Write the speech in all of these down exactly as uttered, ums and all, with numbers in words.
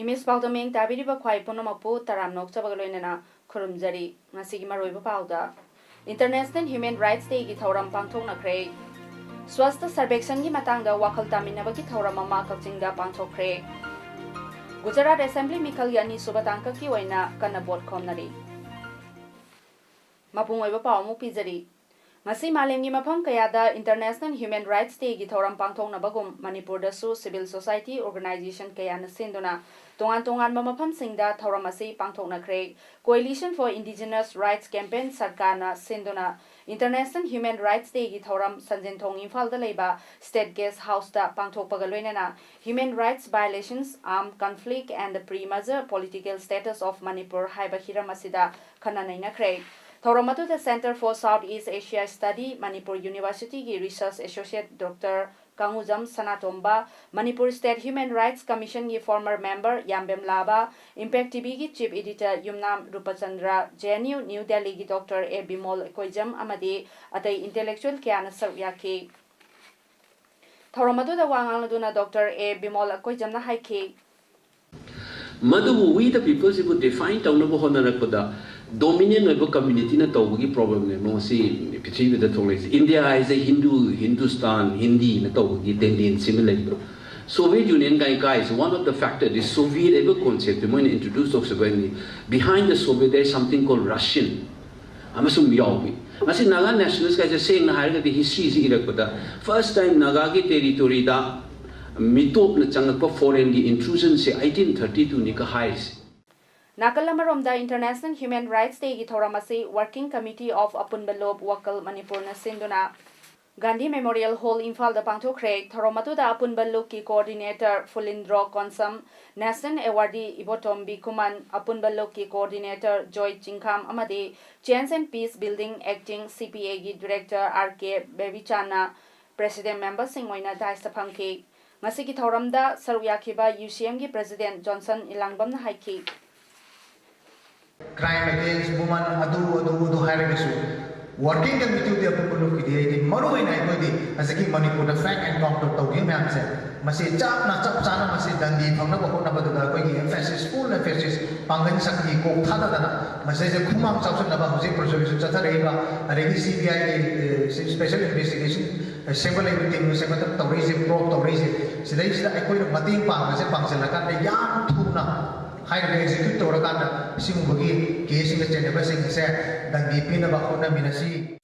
ꯏꯃꯤꯁ ꯄꯥꯎꯗꯝ ꯌꯦꯡ ꯇꯥꯕꯤꯔꯤꯕ ꯈ꯭ꯋꯥꯏ ꯄꯨꯝꯅꯃꯛꯄꯨ ꯇꯔꯥꯝꯅ ꯑꯣꯛꯆꯕꯒ ꯂꯣꯏꯅꯅ ꯈꯨꯔꯨꯝꯖꯔꯤ꯫ ꯉꯁꯤꯒꯤ ꯃꯔꯨꯑꯣꯏꯕ ꯄꯥꯎꯗ, International Human Rights Dayꯒꯤ ꯊꯧꯔꯝ ꯄꯥꯡꯊꯣꯛꯅꯈ꯭ꯔꯦ꯫ ꯁ꯭ꯋꯥꯁꯊ ꯁꯔꯚꯦꯛꯁꯟꯒꯤ ꯃꯇꯥꯡꯗ ꯋꯥꯈꯜ ꯇꯥꯃꯤꯟꯅꯕꯒꯤ ꯊꯧꯔꯝ ꯑꯃ ꯀꯛꯆꯤꯡꯗ ꯄꯥꯡꯊꯣꯛꯈ꯭ꯔꯦ꯫ ꯒꯨꯖꯔꯥꯠ ꯑꯦꯁꯦꯝꯕ꯭ꯂꯤ ꯃꯤꯈꯜꯒꯤ ꯑꯅꯤꯁꯨꯕ ꯇꯥꯡꯀꯛꯀꯤ ꯑꯣꯏꯅ ꯀꯟꯅ ꯚꯣꯠ ꯈꯣꯝꯅꯔꯤ꯫ ꯃꯄꯨꯡ ꯑꯣꯏꯕ ꯄꯥꯎ ꯑꯃꯨꯛ ꯄꯤꯖꯔꯤ꯫ ꯉꯁꯤ ꯃꯥꯂꯦꯝꯒꯤ ꯃꯐꯝ ꯀꯌꯥꯗ International Human Rights Dayꯒꯤ ꯊꯧꯔꯝ ꯄꯥꯡꯊꯣꯛꯅꯕꯒꯨꯝ, ꯃꯅꯤꯄꯨꯔꯗꯁꯨ civil society organization ꯀꯌꯥꯅ ꯁꯤꯟꯗꯨꯅ ꯇꯣꯉꯥꯟ ꯇꯣꯉꯥꯟꯕ ꯃꯐꯝꯁꯤꯡꯗ ꯊꯧꯔꯝ ꯑꯁꯤ ꯄꯥꯡꯊꯣꯛꯅꯈ꯭ꯔꯦ꯫ Coalition for Indigenous Rights Campaign ꯁꯔꯀꯥꯔꯅ ꯁꯤꯟꯗꯨꯅ International Human Rights Dayꯒꯤ ꯊꯧꯔꯝ ꯁꯟꯖꯦꯟꯊꯣꯡ ꯏꯝꯐꯥꯜꯗ ꯂꯩꯕ State Guest Houseꯇ ꯄꯥꯡꯊꯣꯛꯄꯒ ꯂꯣꯏꯅꯅ Human Rights Violations, Armed Conflict and the Pre-Merger Political Status of Manipur ꯍꯥꯏꯕ ꯍꯤꯔꯝ ꯑꯁꯤꯗ ꯈꯟꯅ ꯅꯩꯅꯈ꯭ꯔꯦ꯫ ꯊꯧꯔꯝ ꯑꯗꯨꯗ Centre for South East Asia Study, Manipur Universityꯒꯤ Research Associate Doctor ꯀꯥꯡꯉꯨꯖꯝ Sanatomba, Manipur State Human Rights Commissionꯒꯤ former member ꯌꯥꯝꯕꯦꯝ ꯂꯥꯕꯥ, Impact TVꯒꯤ Chief Editor Yumnam ꯔꯨꯄꯆꯟꯗ꯭ꯔ, JNU New Delhiꯒꯤ Doctor ꯑꯦ ꯕꯤꯃꯣꯜ ꯑꯀꯣꯏꯖꯝ ꯑꯃꯗꯤ ꯑꯇꯩ intellectual ꯀꯌꯥꯅ ꯁꯔꯨꯛ ꯌꯥꯈꯤ꯫ ꯊꯧꯔꯝ ꯑꯗꯨꯗ ꯋꯥ ꯉꯥꯡꯂꯗꯨꯅ Doctor ꯑꯦ ꯕꯤꯃꯣꯜ ꯑꯀꯣꯏꯖꯝꯅ ꯍꯥꯏꯈꯤ꯫ ꯃꯗꯨꯕꯨ we the peopleꯁꯤꯕꯨ define ꯇꯧꯅꯕ ꯍꯣꯠꯅꯔꯛꯄꯗ dominant ꯑꯣꯏꯕ communityꯅ ꯇꯧꯕꯒꯤ problemꯅꯦ ꯃꯁꯤ ꯄ꯭ꯔꯤꯊꯤꯕꯤꯗ ꯊꯣꯛꯂꯛꯏꯁꯦ꯫ ꯏꯟꯗꯤꯌꯥ ꯍꯥꯏꯁꯦ ꯍꯤꯟꯗꯨ, ꯍꯤꯟꯗꯨꯁꯇꯥꯟ, ꯍꯤꯟꯗꯤꯅ ꯇꯧꯕꯒꯤ tendency ꯑꯃ ꯂꯩꯕ꯫ Soviet Union ꯀꯥꯏ ꯀꯥꯏꯁꯦ one of the factor, the Soviet ꯍꯥꯏꯕ conceptꯁꯦ ꯃꯣꯏꯅ introduce ꯇꯧꯈꯤꯕ ꯑꯣꯏꯅꯤ꯫ Behind the Soviet there is something called Russian ꯑꯃꯁꯨ ꯌꯥꯎꯏ꯫ ꯉꯁꯤ Naga nationalist ꯀꯥꯏꯁꯦ ꯁꯦꯡꯅ ꯍꯥꯏꯔꯒꯗꯤ historyꯁꯤ ꯏꯔꯛꯄꯗ first time Nagaꯒꯤ territoryꯗ ꯃꯤꯇꯣꯞꯅ ꯆꯪꯉꯛꯄ foreignꯒꯤ intrusionꯁꯦ eighteen thirty twoꯅꯤꯒ ꯍꯥꯏꯔꯤꯁꯦ꯫ ꯅꯥꯀꯜ ꯑꯃꯔꯣꯝꯗ International Human Rights Dayꯒꯤ ꯊꯧꯔꯝ ꯑꯁꯤ Working Committee of ꯑꯄꯨꯟꯕ ꯂꯣꯞ ꯋꯥꯀꯜ ꯃꯅꯤꯄꯨꯔꯅ ꯁꯤꯟꯗꯨꯅ ꯒꯥꯟꯙꯤ ꯃꯦꯃꯣꯔꯤꯌꯦꯜ ꯍꯣꯜ, ꯏꯝꯐꯥꯜꯗ ꯄꯥꯡꯊꯣꯛꯈ꯭ꯔꯦ꯫ ꯊꯧꯔꯝ ꯑꯗꯨꯗ ꯑꯄꯨꯟꯕ ꯂꯨꯞꯀꯤ ꯀꯣꯑꯣꯔꯗꯤꯅꯦꯇꯔ ꯐꯨꯂꯤꯟꯗ꯭ꯔꯣ ꯀꯣꯟꯁꯝ, ꯅꯦꯁꯅꯦꯜ ꯑꯦꯋꯥꯔꯗꯤ ꯏꯕꯣꯇꯣꯝ ꯕꯤ ꯈꯨꯃꯟ, ꯑꯄꯨꯟꯕ ꯂꯨꯞꯀꯤ ꯀꯣꯑꯣꯔꯗꯤꯅꯦꯇꯔ ꯖꯣꯏ ꯆꯤꯡꯈꯥꯝ ꯑꯃꯗꯤ Change and Peace Building Acting, C P A ꯒꯤ ꯗꯤꯔꯦꯛꯇꯔ ꯑꯥꯔ ꯀꯦ ꯕꯦꯕꯤꯆꯥꯟꯅ ꯄ꯭ꯔꯦꯁꯤꯗꯦꯟ ꯃꯦꯝꯕꯔꯁꯤꯡ ꯑꯣꯏꯅ ꯗꯥꯏꯁꯇ ꯐꯝꯈꯤ꯫ ꯉꯁꯤꯒꯤ ꯊꯧꯔꯝꯗ ꯁꯔꯨꯛ ꯌꯥꯈꯤꯕ ꯌꯨ ꯁꯤ ꯑꯦꯝꯒꯤ ꯄ꯭ꯔꯦꯁꯤꯗꯦꯟ ꯖꯣꯟꯁꯟ ꯏꯂꯥꯡꯕꯝꯅ ꯍꯥꯏꯈꯤ꯫ Crime against women, ꯑꯗꯨ ꯑꯗꯨ ꯑꯗꯨ ꯍꯥꯏꯔꯒꯁꯨ, ꯋꯥꯔꯀꯤꯡ ꯀꯃꯤꯇꯤꯗꯤ ꯑꯄꯨꯟꯕ ꯂꯨꯞꯀꯤꯗꯤ ꯑꯩꯗꯤ ꯃꯔꯨ ꯑꯣꯏꯅ ꯑꯩꯈꯣꯏꯗꯤ ꯍꯧꯖꯤꯛꯀꯤ ꯃꯅꯤꯄꯨꯔꯗ fact encounter ꯇꯧꯈꯤꯕ ꯃꯌꯥꯝꯁꯦ, ꯃꯁꯤ ꯆꯞꯅ ꯆꯞ ꯆꯥꯅ ꯃꯁꯤ ꯗꯟꯗꯤ ꯐꯪꯅꯕ ꯍꯣꯠꯅꯕꯗꯨꯗ ꯑꯩꯈꯣꯏꯒꯤ emphasis, full emphasis, ꯄꯥꯡꯒꯜ ꯁꯛꯇꯤ ꯀꯣꯛ ꯊꯥꯗꯗꯅ ꯃꯁꯤꯗꯩꯁꯤꯗ ꯈꯨꯃꯥꯡ ꯆꯥꯎꯁꯤꯟꯅꯕ ꯍꯧꯖꯤꯛ prosecution ꯆꯠꯊꯔꯛꯏꯕ, ꯑꯗꯒꯤ C B I ꯒꯤ, ꯑꯦ, special investigation ꯁꯦꯝꯒꯠꯂꯛꯏꯕ team ꯁꯦꯝꯒꯠꯇꯅ ꯇꯧꯔꯛꯏꯁꯦ, probe ꯇꯧꯔꯛꯏꯁꯦ, ꯁꯤꯗꯩꯁꯤꯗ ꯑꯩꯈꯣꯏꯅ ꯃꯇꯦꯡ ꯄꯥꯡꯕꯁꯦ ꯄꯥꯡꯁꯤꯜꯂꯀꯥꯟꯗ ꯌꯥꯝ ꯊꯨꯅ ꯍꯥꯏꯔꯤꯕ execute ꯇꯧꯔꯀꯥꯟꯗ ꯁꯤꯒꯨꯝꯕꯒꯤ caseꯁꯤꯡꯗ ꯆꯦꯟꯅꯕꯁꯤꯡ ꯑꯁꯦ ꯗꯟꯗꯤ ꯄꯤꯅꯕ ꯍꯣꯠꯅꯃꯤꯟꯅꯁꯤ꯫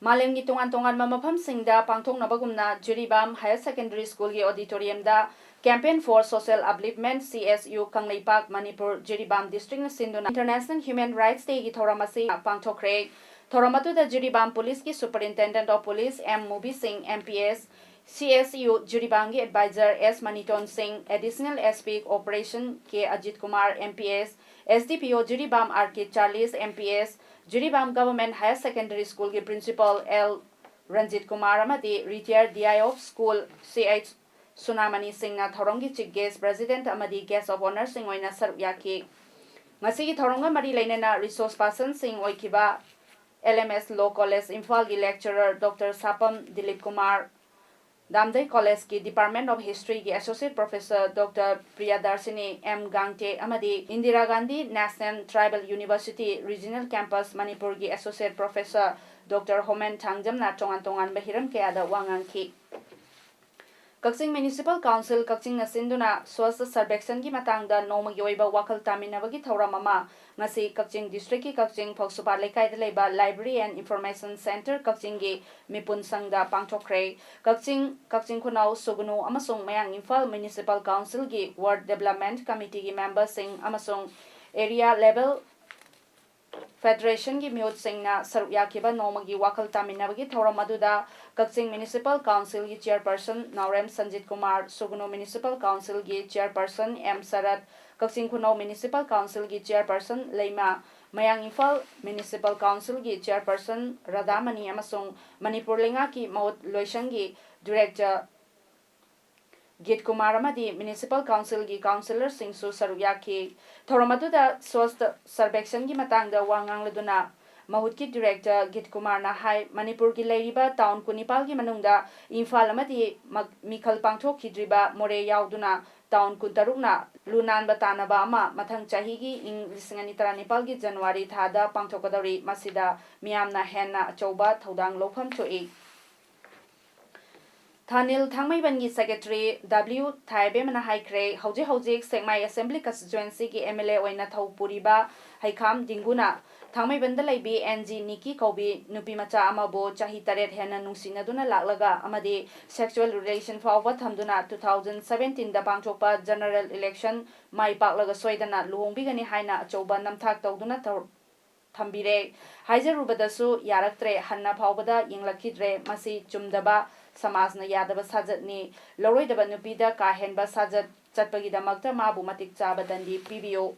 ꯃꯥꯂꯦꯝꯒꯤ ꯇꯣꯉꯥꯟ ꯇꯣꯉꯥꯟꯕ ꯃꯐꯝꯁꯤꯡꯗ ꯄꯥꯡꯊꯣꯛꯅꯕꯒꯨꯝꯅ Jiribam Higher Secondary Schoolꯒꯤ auditoriumꯗ Campaign for Social Upliftment, C S U, Kangleipak, Manipur, Jiribam districtꯅ ꯁꯤꯟꯗꯨꯅ International Human Rights Dayꯒꯤ ꯊꯧꯔꯝ ꯑꯁꯤ ꯄꯥꯡꯊꯣꯛꯈ꯭ꯔꯦ꯫ ꯊꯧꯔꯝ ꯑꯗꯨꯗ Jiribam Policeꯀꯤ Superintendent of Police M ꯃꯨꯕꯤ ꯁꯤꯡ, M P S, C S U ꯖꯤꯔꯤꯕꯥꯝꯒꯤ advisor S ꯃꯅꯤꯇꯣꯟ ꯁꯤꯡ, Additional S P Operation K Ajit Kumar, M P S, S D P O Jiribam R K Charles, M P S, Jiribam Government Higher Secondary Schoolꯒꯤ principal L Ranjit Kumar ꯑꯃꯗꯤ retired D I of school C H ꯁꯨꯅꯥꯃꯅꯤ ꯁꯤꯡꯅ ꯊꯧꯔꯝꯒꯤ chief guest, president ꯑꯃꯗꯤ guest of honourꯁꯤꯡ ꯑꯣꯏꯅ ꯁꯔꯨꯛ ꯌꯥꯈꯤ꯫ ꯉꯁꯤꯒꯤ ꯊꯧꯔꯝꯒ ꯃꯔꯤ ꯂꯩꯅꯅ resource personꯁꯤꯡ ꯑꯣꯏꯈꯤꯕ L M S Law College ꯏꯝꯐꯥꯜꯒꯤ lecturer Doctor ꯁꯥꯄꯝ Dilip Kumar, ꯗꯥꯝꯗꯩ Collegeꯀꯤ Department of Historyꯒꯤ Associate Professor Doctor Priyadarshini M ꯒꯥꯡꯇꯦ ꯑꯃꯗꯤ Indira Gandhi National Tribal University Regional Campus ꯃꯅꯤꯄꯨꯔꯒꯤ Associate Professor Doctor ꯍꯣꯃꯦꯟ ꯊꯥꯡꯖꯝꯅ ꯇꯣꯉꯥꯟ ꯇꯣꯉꯥꯟꯕ ꯍꯤꯔꯝ ꯀꯌꯥꯗ ꯋꯥ ꯉꯥꯡꯈꯤ꯫ ꯀꯛꯆꯤꯡ Municipal Council ꯀꯛꯆꯤꯡꯅ ꯁꯤꯟꯗꯨꯅ Swachh Survekshanꯒꯤ ꯃꯇꯥꯡꯗ ꯅꯣꯡꯃꯒꯤ ꯑꯣꯏꯕ ꯋꯥꯈꯜ ꯇꯥꯃꯤꯟꯅꯕꯒꯤ ꯊꯧꯔꯝ ꯑꯃ ꯉꯁꯤ ꯀꯛꯆꯤꯡ districtꯀꯤ ꯀꯛꯆꯤꯡ ꯐꯧꯁꯨꯄꯥꯠ ꯂꯩꯀꯥꯏꯗ ꯂꯩꯕ Library and Information Centre ꯀꯛꯆꯤꯡꯒꯤ ꯃꯤꯄꯨꯟ ꯁꯪꯗ ꯄꯥꯡꯊꯣꯛꯈ꯭ꯔꯦ꯫ ꯀꯛꯆꯤꯡ, ꯀꯛꯆꯤꯡ ꯈꯨꯅꯧ, ꯁꯨꯒꯅꯨ ꯑꯃꯁꯨꯡ ꯃꯌꯥꯡ ꯏꯝꯐꯥꯜ Municipal Councilꯒꯤ Ward Development Committeeꯒꯤ memberꯁꯤꯡ ꯑꯃꯁꯨꯡ area level ꯐꯦꯗꯔꯦꯁꯟꯒꯤ ꯃꯤꯍꯨꯠꯁꯤꯡꯅ ꯁꯔꯨꯛ ꯌꯥꯈꯤꯕ ꯅꯣꯡꯃꯒꯤ ꯋꯥꯈꯜ ꯇꯥꯃꯤꯟꯅꯕꯒꯤ ꯊꯧꯔꯝ ꯑꯗꯨꯗ ꯀꯛꯆꯤꯡ ꯃ꯭ꯌꯨꯅꯤꯁꯤꯄꯥꯜ ꯀꯥꯎꯟꯁꯤꯜꯒꯤ ꯆꯤꯌꯔꯄꯔꯁꯟ ꯅꯥꯎꯔꯦꯝ ꯁꯟꯖꯤꯠ ꯀꯨꯃꯥꯔ, ꯁꯨꯒꯅꯨ ꯃ꯭ꯌꯨꯅꯤꯁꯤꯄꯥꯜ ꯀꯥꯎꯟꯁꯤꯜꯒꯤ ꯆꯤꯌꯔꯄꯔꯁꯟ ꯑꯦꯝ ꯁꯔꯠ, ꯀꯛꯆꯤꯡ ꯈꯨꯅꯧ ꯃ꯭ꯌꯨꯅꯤꯁꯤꯄꯥꯜ ꯀꯥꯎꯟꯁꯤꯜꯒꯤ ꯆꯤꯌꯔꯄꯔꯁꯟ ꯂꯩꯃꯥ, ꯃꯌꯥꯡ ꯏꯝꯐꯥꯜ ꯃ꯭ꯌꯨꯅꯤꯁꯤꯄꯥꯜ ꯀꯥꯎꯟꯁꯤꯜꯒꯤ ꯆꯤꯌꯔꯄꯔꯁꯟ ꯔꯥꯙꯥꯃꯅꯤ ꯑꯃꯁꯨꯡ ꯃꯅꯤꯄꯨꯔ ꯂꯩꯉꯥꯛꯀꯤ ꯃꯍꯨꯠ ꯂꯣꯏꯁꯪꯒꯤ ꯗꯤꯔꯦꯛꯇꯔ ꯒꯤꯠ ꯀꯨꯃꯥꯔ ꯑꯃꯗꯤ ꯃ꯭ꯌꯨꯅꯤꯁꯤꯄꯥꯜ ꯀꯥꯎꯟꯁꯤꯜꯒꯤ ꯀꯥꯎꯟꯁꯤꯂꯔꯁꯤꯡꯁꯨ ꯁꯔꯨꯛ ꯌꯥꯈꯤ꯫ ꯊꯧꯔꯝ ꯑꯗꯨꯗ ꯁ꯭ꯋꯁꯊ ꯁꯔꯕꯦꯛꯁꯟꯒꯤ ꯃꯇꯥꯡꯗ ꯋꯥ ꯉꯥꯡꯂꯗꯨꯅ ꯃꯍꯨꯠꯀꯤ ꯗꯤꯔꯦꯛꯇꯔ ꯒꯤꯠ ꯀꯨꯃꯥꯔꯅ ꯍꯥꯏ, ꯃꯅꯤꯄꯨꯔꯒꯤ ꯂꯩꯔꯤꯕ ꯇꯥꯎꯟ ꯀꯨꯟꯅꯤꯄꯥꯜꯒꯤ ꯃꯅꯨꯡꯗ ꯏꯝꯐꯥꯜ ꯑꯃꯗꯤ ꯃꯛ-, ꯃꯤꯈꯜ ꯄꯥꯡꯊꯣꯛꯈꯤꯗ꯭ꯔꯤꯕ ꯃꯣꯔꯦ ꯌꯥꯎꯗꯨꯅ ꯇꯥꯎꯟ ꯀꯨꯟꯇꯔꯨꯛꯅ ꯂꯨ ꯅꯥꯟꯕ ꯇꯥꯟꯅꯕ ꯑꯃ ꯃꯊꯪ ꯆꯍꯤꯒꯤ ꯏꯪ ꯂꯤꯁꯤꯡ ꯑꯅꯤ ꯇꯔꯥꯅꯤꯄꯥꯜꯒꯤ ꯖꯅꯋꯥꯔꯤ ꯊꯥꯗ ꯄꯥꯡꯊꯣꯛꯀꯗꯧꯔꯤ꯫ ꯃꯁꯤꯗ ꯃꯤꯌꯥꯝꯅ ꯍꯦꯟꯅ ꯑꯆꯧꯕ ꯊꯧꯗꯥꯡ ꯂꯧꯐꯝ ꯊꯣꯛꯏ꯫ ꯊꯥꯅꯤꯜ ꯊꯥꯡꯃꯩꯕꯟꯒꯤ ꯁꯦꯀ꯭ꯔꯦꯇꯔꯤ ꯗꯕ꯭ꯂꯤꯎ ꯊꯥꯏꯕꯦꯝꯃꯅ ꯍꯥꯏꯈ꯭ꯔꯦ, ꯍꯧꯖꯤꯛ ꯍꯧꯖꯤꯛ ꯁꯦꯛꯃꯥꯏ ꯑꯦꯁꯦꯝꯕ꯭ꯂꯤ ꯀꯟꯁꯇꯤꯇ꯭ꯋꯦꯟꯁꯤꯒꯤ ꯑꯦꯝ ꯑꯦꯜ ꯑꯦ ꯑꯣꯏꯅ ꯊꯧ ꯄꯨꯔꯤꯕ ꯍꯩꯈꯥꯝ ꯗꯤꯡꯒꯨꯅ ꯊꯥꯡꯃꯩꯕꯟꯗ ꯂꯩꯕꯤ ꯑꯦꯟ ꯖꯤ ꯅꯤꯀꯤ ꯀꯧꯕꯤ ꯅꯨꯄꯤ ꯃꯆꯥ ꯑꯃꯕꯨ ꯆꯍꯤ ꯇꯔꯦꯠ ꯍꯦꯟꯅ ꯅꯨꯡꯁꯤꯅꯗꯨꯅ ꯂꯥꯛꯂꯒ ꯑꯃꯗꯤ ꯁꯦꯛꯁꯨꯋꯦꯜ ꯔꯤꯂꯦꯁꯟ ꯐꯥꯎꯕ ꯊꯝꯗꯨꯅ ꯇꯨ ꯊꯥꯎꯖꯟ ꯁꯕꯦꯟꯇꯤꯟꯗ ꯄꯥꯡꯊꯣꯛꯄ ꯖꯦꯅꯔꯦꯜ ꯏꯂꯦꯛꯁꯟ ꯃꯥꯏ ꯄꯥꯛꯂꯒ ꯁꯣꯏꯗꯅ ꯂꯨꯍꯣꯡꯕꯤꯒꯅꯤ ꯍꯥꯏꯅ ꯑꯆꯧꯕ ꯅꯝꯊꯥꯛ ꯇꯧꯗꯨꯅ ꯊꯧ-, ꯊꯝꯕꯤꯔꯦ꯫ ꯍꯥꯏꯖꯔꯨꯕꯗꯁꯨ ꯌꯥꯔꯛꯇ꯭ꯔꯦ, ꯍꯟꯅ ꯐꯥꯎꯕꯗ ꯌꯦꯡꯂꯛꯈꯤꯗ꯭ꯔꯦ꯫ ꯃꯁꯤ ꯆꯨꯝꯗꯕ, ꯁꯃꯥꯖꯅ ꯌꯥꯗꯕ ꯁꯥꯖꯠꯅꯤ꯫ ꯂꯧꯔꯣꯏꯗꯕ ꯅꯨꯄꯤꯗ ꯀꯥ ꯍꯦꯟꯕ ꯁꯥꯖꯠ ꯆꯠꯄꯒꯤꯗꯃꯛꯇ ꯃꯥꯕꯨ ꯃꯇꯤꯛ ꯆꯥꯕ ꯗꯟꯗꯤ ꯄꯤꯕꯤꯌꯨ꯫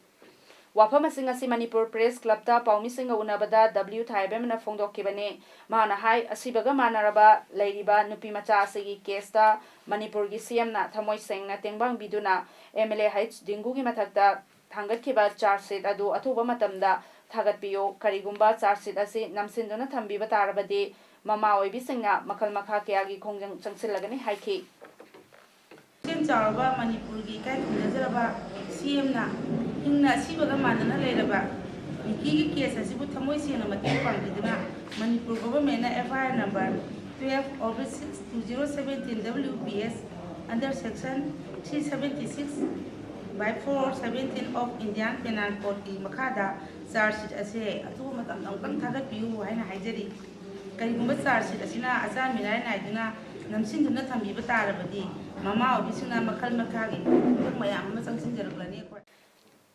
ꯋꯥꯐꯝ ꯑꯁꯤ ꯉꯁꯤ ꯃꯅꯤꯄꯨꯔ ꯄ꯭ꯔꯦꯁ ꯀ꯭ꯂꯕꯇ ꯄꯥꯎꯃꯤꯁꯤꯡꯒ ꯎꯅꯕꯗ ꯗꯕ꯭ꯂꯤꯎ ꯊꯥꯏꯕꯦꯝꯅ ꯐꯣꯡꯗꯣꯛꯈꯤꯕꯅꯤ꯫ ꯃꯍꯥꯛꯅ ꯍꯥꯏ, ꯑꯁꯤꯕꯒ ꯃꯥꯟꯅꯔꯕ ꯂꯩꯔꯤꯕ ꯅꯨꯄꯤ ꯃꯆꯥ ꯑꯁꯤꯒꯤ ꯀꯦꯁꯇ ꯃꯅꯤꯄꯨꯔꯒꯤ ꯁꯤ ꯑꯦꯝꯅ ꯊꯃꯣꯏ ꯁꯦꯡꯅ ꯇꯦꯡꯕꯥꯡꯕꯤꯗꯨꯅ ꯑꯦꯝ ꯑꯦꯜ ꯑꯦ ꯍꯩꯆ ꯗꯤꯡꯒꯨꯒꯤ ꯃꯊꯛꯇ ꯊꯥꯡꯒꯠꯈꯤꯕ ꯆꯥꯔꯖ ꯁꯤꯠ ꯑꯗꯨ ꯑꯊꯨꯕ ꯃꯇꯝꯗ ꯊꯥꯒꯠꯄꯤꯌꯨ꯫ ꯀꯔꯤꯒꯨꯝꯕ ꯆꯥꯔꯖ ꯁꯤꯠ ꯑꯁꯤ ꯅꯝꯁꯤꯟꯗꯨꯅ ꯊꯝꯕꯤꯕ ꯇꯥꯔꯕꯗꯤ, ꯃꯃꯥ ꯑꯣꯏꯕꯤꯁꯤꯡꯅ ꯃꯈꯜ ꯃꯈꯥ ꯀꯌꯥꯒꯤ ꯈꯣꯡꯖꯪ ꯆꯪꯁꯤꯜꯂꯒꯅꯤ ꯍꯥꯏꯈꯤ꯫ ꯄꯨꯛꯆꯦꯜ ꯆꯥꯎꯔꯕ ꯃꯅꯤꯄꯨꯔꯒꯤ ꯏꯀꯥꯏ ꯈꯨꯝꯅꯖꯔꯕ ꯁꯤ ꯑꯦꯝꯅ ꯍꯤꯡꯅ ꯑꯁꯤꯕꯒ ꯃꯥꯟꯅꯅ ꯂꯩꯔꯕ ꯅꯤꯀꯤꯒꯤ ꯀꯦꯁ ꯑꯁꯤꯕꯨ ꯊꯃꯣꯏ ꯁꯦꯡꯅ ꯃꯇꯦꯡ ꯄꯥꯡꯕꯤꯗꯨꯅ ꯃꯅꯤꯄꯨꯔ ꯒꯣꯚꯔꯟꯃꯦꯟꯠꯅ F I R number twelve oblique six two zero seventeen W P S under section three seventy six by four seventeen of Indian Penal Codeꯀꯤ ꯃꯈꯥꯗ ꯆꯥꯔꯖ ꯁꯤꯠ ꯑꯁꯦ ꯑꯊꯨꯕ ꯃꯇꯝꯗ ꯑꯃꯨꯛꯇꯪ ꯊꯥꯒꯠꯄꯤꯌꯨ ꯍꯥꯏꯅ ꯍꯥꯏꯖꯔꯤ꯫ ꯀꯔꯤꯒꯨꯝꯕ ꯆꯥꯔꯖ ꯁꯤꯠ ꯑꯁꯤꯅ ꯑꯆꯥ ꯃꯤꯔꯥꯏ ꯅꯥꯏꯗꯨꯅ ꯅꯝꯁꯤꯟꯗꯨꯅ ꯊꯝꯕꯤꯕ ꯇꯥꯔꯕꯗꯤ, ꯃꯃꯥ ꯑꯣꯏꯕꯤꯁꯤꯡꯅ ꯃꯈꯜ ꯃꯈꯥꯒꯤ ꯈꯣꯡꯖꯪ ꯃꯌꯥꯝ ꯑꯃ ꯆꯪꯁꯤꯟꯖꯔꯛꯂꯅꯤ꯫ ꯑꯩꯈꯣꯏ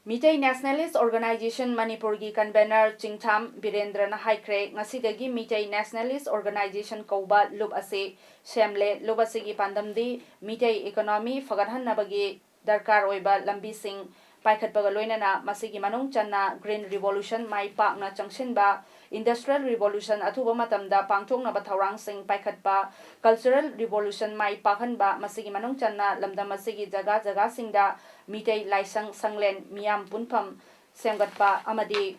ꯃꯤꯇꯩ Nationalist Organisation ꯃꯅꯤꯄꯨꯔꯒꯤ convener ꯆꯤꯡꯊꯥꯝ ꯕꯤꯔꯦꯟꯗ꯭ꯔꯅ ꯍꯥꯏꯈ꯭ꯔꯦ, ꯉꯁꯤꯗꯒꯤ ꯃꯤꯇꯩ Nationalist Organisation ꯀꯧꯕ ꯂꯨꯞ ꯑꯁꯤ ꯁꯦꯝꯂꯦ꯫ ꯂꯨꯞ ꯑꯁꯤꯒꯤ ꯄꯥꯟꯗꯝꯗꯤ ꯃꯤꯇꯩ economy ꯐꯒꯠꯍꯟꯅꯕꯒꯤ ꯗꯔꯀꯥꯔ ꯑꯣꯏꯕ ꯂꯝꯕꯤꯁꯤꯡ ꯄꯥꯏꯈꯠꯄꯒ ꯂꯣꯏꯅꯅ ꯃꯁꯤꯒꯤ ꯃꯅꯨꯡ ꯆꯟꯅ Green Revolution ꯃꯥꯏ ꯄꯥꯛꯅ ꯆꯪꯁꯤꯟꯕ, Industrial Revolution ꯑꯊꯨꯕ ꯃꯇꯝꯗ ꯄꯥꯡꯊꯣꯛꯅꯕ ꯊꯧꯔꯥꯡꯁꯤꯡ ꯄꯥꯏꯈꯠꯄ, Cultural Revolution ꯃꯥꯏ ꯄꯥꯛꯍꯟꯕ, ꯃꯁꯤꯒꯤ ꯃꯅꯨꯡ ꯆꯟꯅ ꯂꯝꯗꯝ ꯑꯁꯤꯒꯤ ꯖꯒꯥ ꯖꯒꯥꯁꯤꯡꯗ ꯃꯤꯇꯩ ꯂꯥꯏꯁꯪ, ꯁꯪꯂꯦꯟ, ꯃꯤꯌꯥꯝ ꯄꯨꯟꯐꯝ ꯁꯦꯝꯒꯠꯄ ꯑꯃꯗꯤ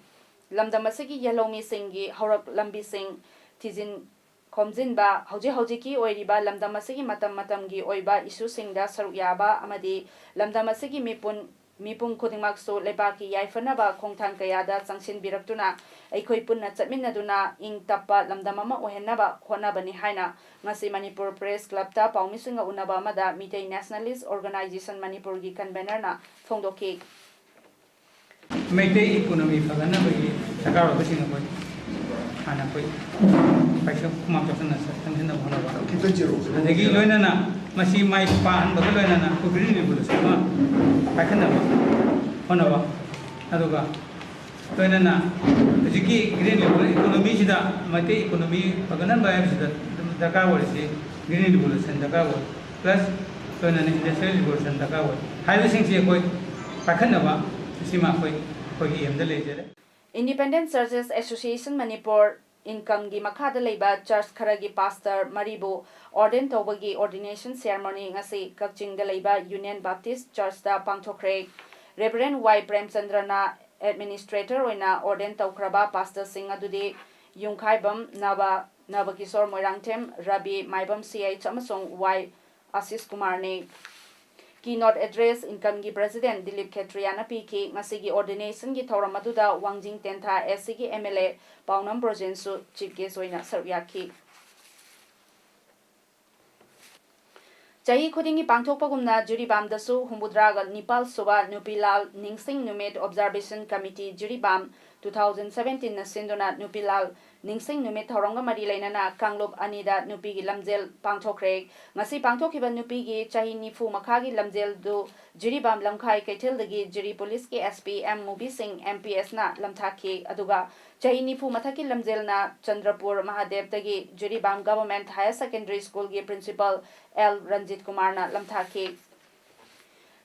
ꯂꯝꯗꯝ ꯑꯁꯤꯒꯤ ꯌꯦꯜꯍꯧꯃꯤꯁꯤꯡꯒꯤ ꯍꯧꯔꯛ ꯂꯝꯕꯤꯁꯤꯡ ꯊꯤꯖꯤꯟ ꯈꯣꯝꯖꯤꯟꯕ, ꯍꯧꯖꯤꯛ ꯍꯧꯖꯤꯛꯀꯤ ꯑꯣꯏꯔꯤꯕ ꯂꯝꯗꯝ ꯑꯁꯤꯒꯤ ꯃꯇꯝ ꯃꯇꯝꯒꯤ ꯑꯣꯏꯕ issueꯁꯤꯡꯗ ꯁꯔꯨꯛ ꯌꯥꯕ ꯑꯃꯗꯤ ꯂꯝꯗꯝ ꯑꯁꯤꯒꯤ ꯃꯤꯄꯨꯟ, ꯃꯤꯄꯨꯝ ꯈꯨꯗꯤꯡꯃꯛꯁꯨ ꯂꯩꯕꯥꯛꯀꯤ ꯌꯥꯏꯐꯅꯕ ꯈꯣꯡꯊꯥꯡ ꯀꯌꯥꯗ ꯆꯪꯁꯤꯟꯕꯤꯔꯛꯇꯨꯅ ꯑꯩꯈꯣꯏ ꯄꯨꯟꯅ ꯆꯠꯃꯤꯟꯅꯗꯨꯅ ꯏꯪ ꯇꯞꯄ ꯂꯝꯗꯝ ꯑꯃ ꯑꯣꯏꯍꯟꯅꯕ ꯍꯣꯠꯅꯕꯅꯤ ꯍꯥꯏꯅ ꯉꯁꯤ ꯃꯅꯤꯄꯨꯔ Press Clubꯇ ꯄꯥꯎꯃꯤꯁꯤꯡꯒ ꯎꯅꯕ ꯑꯃꯗ ꯃꯤꯇꯩ Nationalist Organisation ꯃꯅꯤꯄꯨꯔꯒꯤ convenerꯅ ꯐꯣꯡꯗꯣꯛꯈꯤ꯫ ꯃꯩꯇꯩ economy ꯐꯒꯠꯅꯕꯒꯤ ꯗꯔꯀꯥꯔ ꯑꯣꯏꯕꯁꯤꯡ ꯑꯩꯈꯣꯏ ꯍꯥꯟꯅ ꯑꯩꯈꯣꯏ ꯄꯩꯁꯥ ꯈꯨꯃꯥꯡ ꯆꯥꯎꯁꯤꯟꯅ ꯆꯪꯁꯤꯟꯅꯕ ꯍꯣꯠꯅꯕ, ꯈꯤꯇꯪ ꯆꯦꯜꯂꯛꯑꯣ꯫ ꯑꯗꯒꯤ ꯂꯣꯏꯅꯅ ꯃꯁꯤ ꯃꯥꯏ ꯄꯥꯛꯍꯟꯕꯒ ꯂꯣꯏꯅꯅ ꯑꯩꯈꯣꯏ Green Revolution ꯑꯃ ꯄꯥꯏꯈꯠꯅꯕ ꯍꯣꯠꯅꯕ, ꯑꯗꯨꯒ ꯂꯣꯏꯅꯅ ꯍꯧꯖꯤꯛꯀꯤ Green Economyꯁꯤꯗ ꯃꯩꯇꯩ economy ꯐꯒꯠꯍꯟꯕ ꯍꯥꯏꯕꯁꯤꯗ ꯑꯗꯨꯝ ꯗꯔꯀꯥꯔ ꯑꯣꯏꯔꯤꯁꯤ Green Revolution ꯗꯔꯀꯥꯔ ꯑꯣꯏ, plus ꯂꯣꯏꯅꯅ Industrial Revolution ꯗꯔꯀꯥꯔ ꯑꯣꯏ ꯍꯥꯏꯕꯁꯤꯡꯁꯤ ꯑꯩꯈꯣꯏ ꯄꯥꯏꯈꯠꯅꯕ ꯁꯤꯃ ꯑꯩꯈꯣꯏ, ꯑꯩꯈꯣꯏꯒꯤ aimꯗ ꯂꯩꯖꯔꯦ꯫ Independent Churches Association ꯃꯅꯤꯄꯨꯔ, INCOMꯒꯤ ꯃꯈꯥꯗ ꯂꯩꯕ church ꯈꯔꯒꯤ pastor ꯃꯔꯤꯕꯨ ordain ꯇꯧꯕꯒꯤ ordination ceremony ꯉꯁꯤ ꯀꯛꯆꯤꯡꯗ ꯂꯩꯕ Union Baptist Churchꯇ ꯄꯥꯡꯊꯣꯛꯈ꯭ꯔꯦ꯫ Reverend ꯋꯥꯏ ꯄ꯭ꯔꯦꯝꯆꯟꯗ꯭ꯔꯅ administrator ꯑꯣꯏꯅ ordain ꯇꯧꯈ꯭ꯔꯕ pastorꯁꯤꯡ ꯑꯗꯨꯗꯤ ꯌꯨꯝꯈꯥꯏꯕꯝ ꯅꯕ, ꯅꯕꯀꯤꯁꯣꯔ ꯃꯣꯏꯔꯥꯡꯊꯦꯝ, ꯔꯕꯤ ꯃꯥꯏꯕꯝ CH ꯑꯃꯁꯨꯡ ꯋꯥꯏ Ashish ꯀꯨꯃꯥꯔꯅꯤ꯫ Keynote address INCOMꯒꯤ president Dilip ꯈꯦꯇ꯭ꯔꯤꯌꯥꯅ ꯄꯤꯈꯤ꯫ ꯉꯁꯤꯒꯤ ordainationꯒꯤ ꯊꯧꯔꯝ ꯑꯗꯨꯗ ꯋꯥꯡꯖꯤꯡ ꯇꯦꯟꯊꯥ SCꯒꯤ MLA ꯄꯥꯎꯅꯝ ꯕ꯭ꯔꯣꯖꯦꯟꯁꯨ chief guest ꯑꯣꯏꯅ ꯁꯔꯨꯛ ꯌꯥꯈꯤ꯫ ꯆꯍꯤ ꯈꯨꯗꯤꯡꯒꯤ ꯄꯥꯡꯊꯣꯛꯄꯒꯨꯝꯅ ꯖꯤꯔꯤꯕꯥꯝꯗꯁꯨ ꯍꯨꯝꯐꯨꯇꯔꯥꯒ ꯅꯤꯄꯥꯜ ꯁꯨꯕ ꯅꯨꯄꯤ ꯂꯥꯜ ꯅꯤꯡꯁꯤꯡ ꯅꯨꯃꯤꯠ Observation Committee Jiribam two thousand seventeen ꯅ ꯁꯤꯟꯗꯨꯅ ꯅꯨꯄꯤ ꯂꯥꯜ ꯅꯤꯡꯁꯤꯡ ꯅꯨꯃꯤꯠ ꯊꯧꯔꯝꯒ ꯃꯔꯤ ꯂꯩꯅꯅ ꯀꯥꯡꯂꯨꯞ ꯑꯅꯤꯗ ꯅꯨꯄꯤꯒꯤ ꯂꯝꯖꯦꯜ ꯄꯥꯡꯊꯣꯛꯈ꯭ꯔꯦ꯫ ꯉꯁꯤ ꯄꯥꯡꯊꯣꯛꯈꯤꯕ ꯅꯨꯄꯤꯒꯤ ꯆꯍꯤ ꯅꯤꯐꯨ ꯃꯈꯥꯒꯤ ꯂꯝꯖꯦꯜꯗꯨ ꯖꯤꯔꯤꯕꯥꯝ ꯂꯝꯈꯥꯏ ꯀꯩꯊꯦꯜꯗꯒꯤ ꯖꯤꯔꯤ ꯄꯨꯂꯤꯁꯀꯤ SP M ꯃꯨꯕꯤ ꯁꯤꯡ, MPS ꯅ ꯂꯝꯊꯥꯈꯤ꯫ ꯑꯗꯨꯒ ꯆꯍꯤ ꯅꯤꯐꯨ ꯃꯊꯛꯀꯤ ꯂꯝꯖꯦꯜꯅ Chandrapur ꯃꯍꯥꯗꯦꯕꯇꯒꯤ Jiribam Government Higher Secondary School ꯒꯤ principal L ꯔꯟꯖꯤꯠ ꯀꯨꯃꯥꯔꯅ ꯂꯝꯊꯥꯈꯤ꯫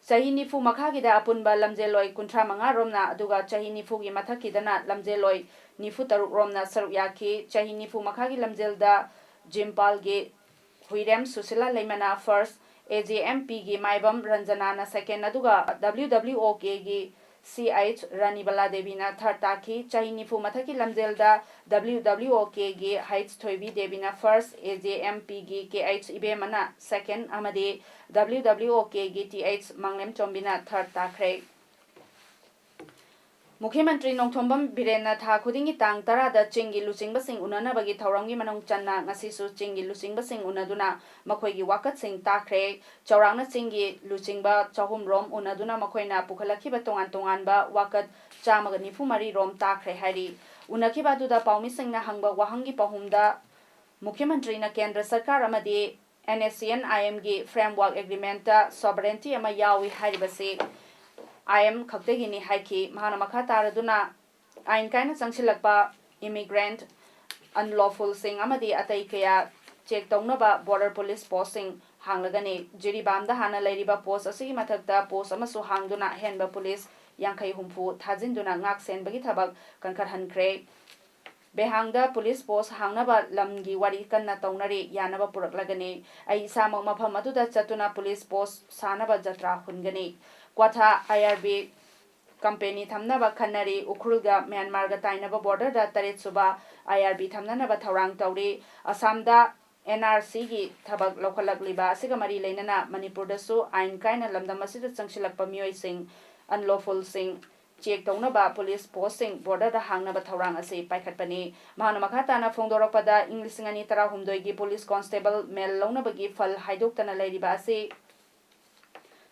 ꯆꯍꯤ ꯅꯤꯐꯨ ꯃꯈꯥꯒꯤꯗ ꯑꯄꯨꯟꯕ ꯂꯝꯖꯦꯜꯂꯣꯏ ꯀꯨꯟꯊ꯭ꯔꯥ ꯃꯉꯥ ꯔꯣꯝꯅ, ꯑꯗꯨꯒ ꯆꯍꯤ ꯅꯤꯐꯨꯒꯤ ꯃꯊꯛꯀꯤꯗꯅ ꯂꯝꯖꯦꯜꯂꯣꯏ ꯅꯤꯐꯨ ꯇꯔꯨꯛ ꯔꯣꯝꯅ ꯁꯔꯨꯛ ꯌꯥꯈꯤ꯫ ꯆꯍꯤ ꯅꯤꯐꯨ ꯃꯈꯥꯒꯤ ꯂꯝꯖꯦꯜꯗ ꯖꯤꯝꯄꯥꯜꯒꯤ ꯍꯨꯏꯔꯦꯝ ꯁꯨꯁꯤꯂꯥ ꯂꯩꯃꯅ first, AJMP ꯒꯤ ꯃꯥꯏꯕꯝ ꯔꯟꯖꯅꯥꯅ second, ꯑꯗꯨꯒ WWOK ꯒꯤ CH ꯔꯥꯅꯤꯕꯂꯥ ꯗꯦꯕꯤꯅ third ꯇꯥꯈꯤ꯫ ꯆꯍꯤ ꯅꯤꯐꯨ ꯃꯊꯛꯀꯤ ꯂꯝꯖꯦꯜꯗ WWOK ꯒꯤ H ꯊꯣꯏꯕꯤ ꯗꯦꯕꯤꯅ first, AJMP ꯒꯤ KH ꯏꯕꯦꯝꯃꯅ second ꯑꯃꯗꯤ WWOK ꯒꯤ TH ꯃꯥꯡꯂꯦꯝ ꯆꯣꯝꯕꯤꯅ third ꯇꯥꯈ꯭ꯔꯦ꯫ ꯃꯨꯈ꯭ꯌ ꯃꯟꯇ꯭ꯔꯤ ꯅꯣꯡꯊꯣꯝꯕꯝ ꯕꯤꯔꯦꯟꯅ ꯊꯥ ꯈꯨꯗꯤꯡꯒꯤ ꯇꯥꯡ ꯇꯔꯥꯗ ꯆꯤꯡꯒꯤ ꯂꯨꯆꯤꯡꯕꯁꯤꯡ ꯎꯅꯅꯕꯒꯤ ꯊꯧꯔꯝꯒꯤ ꯃꯅꯨꯡ ꯆꯟꯅ ꯉꯁꯤꯁꯨ ꯆꯤꯡꯒꯤ ꯂꯨꯆꯤꯡꯕꯁꯤꯡ ꯎꯅꯗꯨꯅ ꯃꯈꯣꯏꯒꯤ ꯋꯥꯀꯠꯁꯤꯡ ꯇꯥꯈ꯭ꯔꯦ꯫ ꯆꯥꯎꯔꯥꯛꯅ ꯆꯤꯡꯒꯤ ꯂꯨꯆꯤꯡꯕ ꯆꯍꯨꯝ ꯔꯣꯝ ꯎꯅꯗꯨꯅ ꯃꯈꯣꯏꯅ ꯄꯨꯈꯠꯂꯛꯈꯤꯕ ꯇꯣꯉꯥꯟ ꯇꯣꯉꯥꯟꯕ ꯋꯥꯀꯠ ꯆꯥꯝꯃꯒ ꯅꯤꯐꯨ ꯃꯔꯤ ꯔꯣꯝ ꯇꯥꯈ꯭ꯔꯦ ꯍꯥꯏꯔꯤ꯫ ꯎꯅꯈꯤꯕ ꯑꯗꯨꯗ ꯄꯥꯎꯃꯤꯁꯤꯡꯅ ꯍꯪꯕ ꯋꯥꯍꯪꯒꯤ ꯄꯥꯎꯈꯨꯝꯗ ꯃꯨꯈ꯭ꯌ ꯃꯟꯇ꯭ꯔꯤꯅ ꯀꯦꯟꯗ꯭ꯔ ꯁꯔꯀꯥꯔ ꯑꯃꯗꯤ NSCN-IM ꯒꯤ framework agreement ꯇ sovereignty ꯑꯃ ꯌꯥꯎꯏ ꯍꯥꯏꯔꯤꯕꯁꯤ IM ꯈꯛꯇꯒꯤꯅꯤ ꯍꯥꯏꯈꯤ꯫ ꯃꯍꯥꯛꯅ ꯃꯈꯥ ꯇꯥꯔꯗꯨꯅ ꯑꯥꯏꯟ ꯀꯥꯏꯅ ꯆꯪꯁꯤꯜꯂꯛꯄ immigrant, unlawful ꯁꯤꯡ ꯑꯃꯗꯤ ꯑꯇꯩ ꯀꯌꯥ check ꯇꯧꯅꯕ border police post ꯁꯤꯡ ꯍꯥꯡꯂꯒꯅꯤ꯫ ꯖꯤꯔꯤꯕꯥꯝꯗ ꯍꯥꯟꯅ ꯂꯩꯔꯤꯕ post ꯑꯁꯤꯒꯤ ꯃꯊꯛꯇ post ꯑꯃꯁꯨ ꯍꯥꯡꯗꯨꯅ ꯑꯍꯦꯟꯕ police ꯌꯥꯡꯈꯩ ꯍꯨꯝꯐꯨ ꯊꯥꯖꯤꯟꯗꯨꯅ ꯉꯥꯛ ꯁꯦꯟꯕꯒꯤ ꯊꯕꯛ ꯀꯟꯈꯠꯍꯟꯈ꯭ꯔꯦ꯫ ꯕꯦꯍꯥꯡꯗ police post ꯍꯥꯡꯅꯕ ꯂꯝꯒꯤ ꯋꯥꯔꯤ ꯀꯟꯅ ꯇꯧꯅꯔꯤ, ꯌꯥꯅꯕ ꯄꯨꯔꯛꯂꯒꯅꯤ꯫ ꯑꯩ ꯏꯁꯥꯃꯛ ꯃꯐꯝ ꯑꯗꯨꯗ ꯆꯠꯇꯨꯅ police post ꯁꯥꯅꯕ ꯖꯇ꯭ꯔꯥ ꯍꯨꯟꯒꯅꯤ꯫ ꯀ꯭ꯋꯥꯊꯥ IRB company ꯊꯝꯅꯕ ꯈꯟꯅꯔꯤ꯫ ꯎꯈ꯭ꯔꯨꯜꯒ ꯃ꯭ꯌꯥꯟꯃꯥꯔꯒ ꯇꯥꯏꯅꯕ border ꯗ ꯇꯔꯦꯠ ꯁꯨꯕ IRB ꯊꯝꯅꯅꯕ ꯊꯧꯔꯥꯡ ꯇꯧꯔꯤ꯫ ꯑꯁꯥꯝꯗ NRC ꯒꯤ ꯊꯕꯛ ꯂꯧꯈꯠꯂꯛꯂꯤꯕ ꯑꯁꯤꯒ ꯃꯔꯤ ꯂꯩꯅꯅ ꯃꯅꯤꯄꯨꯔꯗꯁꯨ ꯑꯥꯏꯟ ꯀꯥꯏꯅ ꯂꯝꯗꯝ ꯑꯁꯤꯗ ꯆꯪꯁꯤꯜꯂꯛꯄ ꯃꯤꯑꯣꯏꯁꯤꯡ, unlawful ꯁꯤꯡ, check ꯇꯧꯅꯕ police post ꯁꯤꯡ border ꯗ ꯍꯥꯡꯅꯕ ꯊꯧꯔꯥꯡ ꯑꯁꯤ ꯄꯥꯏꯈꯠꯄꯅꯤ꯫ ꯃꯍꯥꯛꯅ ꯃꯈꯥ ꯇꯥꯅ ꯐꯣꯡꯗꯣꯔꯛꯄꯗ, ꯏꯪ ꯂꯤꯁꯤꯡ ꯑꯅꯤ ꯇꯔꯥꯍꯨꯝꯗꯣꯏꯒꯤ police constable ꯃꯦꯜ ꯂꯧꯅꯕꯒꯤ ꯐꯜ ꯍꯥꯏꯗꯣꯛꯇꯅ ꯂꯩꯔꯤꯕ ꯑꯁꯤ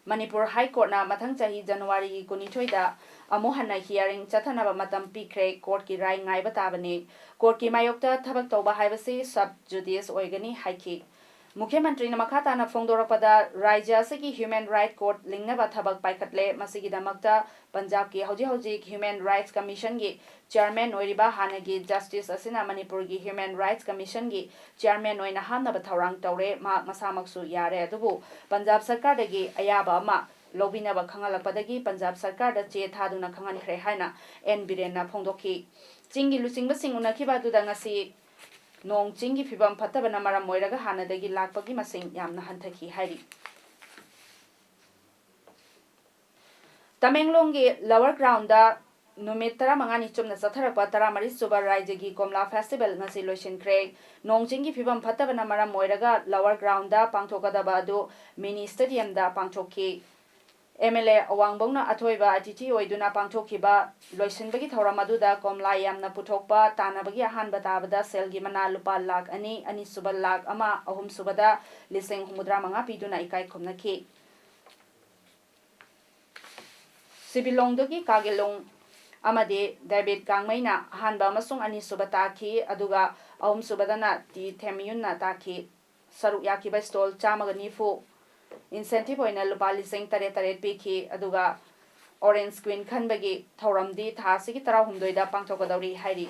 ꯃꯅꯤꯄꯨꯔ ꯍꯥꯏ ꯀꯣꯔꯠꯅ ꯃꯊꯪ ꯆꯍꯤ ꯖꯅꯋꯥꯔꯤꯒꯤ ꯀꯨꯟꯅꯤꯊꯣꯏꯗ ꯑꯃꯨꯛ ꯍꯟꯅ hearing ꯆꯠꯊꯅꯕ ꯃꯇꯝ ꯄꯤꯈ꯭ꯔꯦ꯫ ꯀꯣꯔꯠꯀꯤ ꯔꯥꯏ ꯉꯥꯏꯕ ꯇꯥꯕꯅꯤ꯫ ꯀꯣꯔꯠꯀꯤ ꯃꯥꯌꯣꯛꯇ ꯊꯕꯛ ꯇꯧꯕ ꯍꯥꯏꯕꯁꯤ sub judice ꯑꯣꯏꯒꯅꯤ ꯍꯥꯏꯈꯤ꯫ ꯃꯨꯈ꯭ꯌ ꯃꯟꯇ꯭ꯔꯤꯅ ꯃꯈꯥ ꯇꯥꯅ ꯐꯣꯡꯗꯣꯔꯛꯄꯗ, ꯔꯥꯖ꯭ꯌ ꯑꯁꯤꯒꯤ Human Right Court ꯂꯤꯡꯅꯕ ꯊꯕꯛ ꯄꯥꯏꯈꯠꯂꯦ꯫ ꯃꯁꯤꯒꯤꯗꯃꯛꯇ ꯄꯟꯖꯥꯕꯀꯤ ꯍꯧꯖꯤꯛ ꯍꯧꯖꯤꯛ Human Rights Commissionꯒꯤ chairman ꯑꯣꯏꯔꯤꯕ ꯍꯥꯟꯅꯒꯤ justice ꯑꯁꯤꯅ ꯃꯅꯤꯄꯨꯔꯒꯤ Human Rights Commissionꯒꯤ chairman ꯑꯣꯏꯅ ꯍꯥꯞꯅꯕ ꯊꯧꯔꯥꯡ ꯇꯧꯔꯦ꯫ ꯃꯍꯥꯛ ꯃꯁꯥꯃꯛꯁꯨ ꯌꯥꯔꯦ, ꯑꯗꯨꯕꯨ ꯄꯟꯖꯥꯕ ꯁꯔꯀꯥꯔꯗꯒꯤ ꯑꯌꯥꯕ ꯑꯃ ꯂꯧꯕꯤꯅꯕ ꯈꯪꯍꯜꯂꯛꯄꯗꯒꯤ ꯄꯟꯖꯥꯕ ꯁꯔꯀꯥꯔꯗ ꯆꯦ ꯊꯥꯗꯨꯅ ꯈꯪꯍꯟꯈ꯭ꯔꯦ ꯍꯥꯏꯅ ꯑꯦꯟ ꯕꯤꯔꯦꯟꯅ ꯐꯣꯡꯗꯣꯛꯈꯤ꯫ ꯆꯤꯡꯒꯤ ꯂꯨꯆꯤꯡꯕꯁꯤꯡ ꯎꯅꯈꯤꯕ ꯑꯗꯨꯗ ꯉꯁꯤ ꯅꯣꯡ ꯆꯤꯡꯒꯤ ꯐꯤꯕꯝ ꯐꯠꯇꯕꯅ ꯃꯔꯝ ꯑꯣꯏꯔꯒ ꯍꯥꯟꯅꯗꯒꯤ ꯂꯥꯛꯄꯒꯤ ꯃꯁꯤꯡ ꯌꯥꯝꯅ ꯍꯟꯊꯈꯤ ꯍꯥꯏꯔꯤ꯫ ꯇꯃꯦꯡꯂꯣꯡꯒꯤ Lower Groundꯗ ꯅꯨꯃꯤꯠ ꯇꯔꯥꯃꯉꯥꯅꯤ ꯆꯨꯞꯅ ꯆꯠꯊꯔꯛꯄ ꯇꯔꯥꯃꯔꯤ ꯁꯨꯕ ꯔꯥꯏꯖꯒꯤ ꯀꯣꯝꯂꯥ festival ꯉꯁꯤ ꯂꯣꯏꯁꯤꯟꯈ꯭ꯔꯦ꯫ ꯅꯣꯡ ꯆꯤꯡꯒꯤ ꯐꯤꯕꯝ ꯐꯠꯇꯕꯅ ꯃꯔꯝ ꯑꯣꯏꯔꯒ Lower Groundꯗ ꯄꯥꯡꯊꯣꯛꯀꯗꯕ ꯑꯗꯨ mini stadiumꯗ ꯄꯥꯡꯊꯣꯛꯈꯤ꯫ ꯑꯦꯝ ꯑꯦꯜ ꯑꯦ ꯑꯋꯥꯡꯕꯧꯅ ꯑꯊꯣꯏꯕ ꯑꯇꯤꯊꯤ ꯑꯣꯏꯗꯨꯅ ꯄꯥꯡꯊꯣꯛꯈꯤꯕ ꯂꯣꯏꯁꯤꯟꯕꯒꯤ ꯊꯧꯔꯝ ꯑꯗꯨꯗ ꯀꯣꯝꯂꯥ ꯌꯥꯝꯅ ꯄꯨꯊꯣꯛꯄ ꯇꯥꯟꯅꯕꯒꯤ ꯑꯍꯥꯟꯕ ꯇꯥꯕꯗ ꯁꯦꯜꯒꯤ ꯃꯅꯥ ꯂꯨꯄꯥ ꯂꯥꯈ ꯑꯅꯤ, ꯑꯅꯤꯁꯨꯕ ꯂꯥꯈ ꯑꯃ, ꯑꯍꯨꯝꯁꯨꯕꯗ ꯂꯤꯁꯤꯡ ꯍꯨꯝꯐꯨꯇꯔꯥ ꯃꯉꯥ ꯄꯤꯗꯨꯅ ꯏꯀꯥꯏ ꯈꯨꯝꯅꯈꯤ꯫ ꯁꯤꯕꯤꯂꯣꯡꯗꯒꯤ ꯀꯥꯒꯦꯂꯣꯡ ꯑꯃꯗꯤ ꯗꯦꯕꯤꯠ ꯀꯥꯡꯃꯩꯅ ꯑꯍꯥꯟꯕ ꯑꯃꯁꯨꯡ ꯑꯅꯤꯁꯨꯕ ꯇꯥꯈꯤ, ꯑꯗꯨꯒ ꯑꯍꯨꯝꯁꯨꯕꯗꯅ ꯇꯤ ꯊꯦꯝꯃꯌꯨꯟꯅ ꯇꯥꯈꯤ꯫ ꯁꯔꯨꯛ ꯌꯥꯈꯤꯕ stall ꯆꯥꯝꯃꯒ ꯅꯤꯐꯨ incentive ꯑꯣꯏꯅ ꯂꯨꯄꯥ ꯂꯤꯁꯤꯡ ꯇꯔꯦꯠ ꯇꯔꯦꯠ ꯄꯤꯈꯤ, ꯑꯗꯨꯒ Orange Queen ꯈꯟꯕꯒꯤ ꯊꯧꯔꯝꯗꯤ ꯊꯥ ꯑꯁꯤꯒꯤ ꯇꯔꯥꯍꯨꯝꯗꯣꯏꯗ ꯄꯥꯡꯊꯣꯛꯀꯗꯧꯔꯤ ꯍꯥꯏꯔꯤ꯫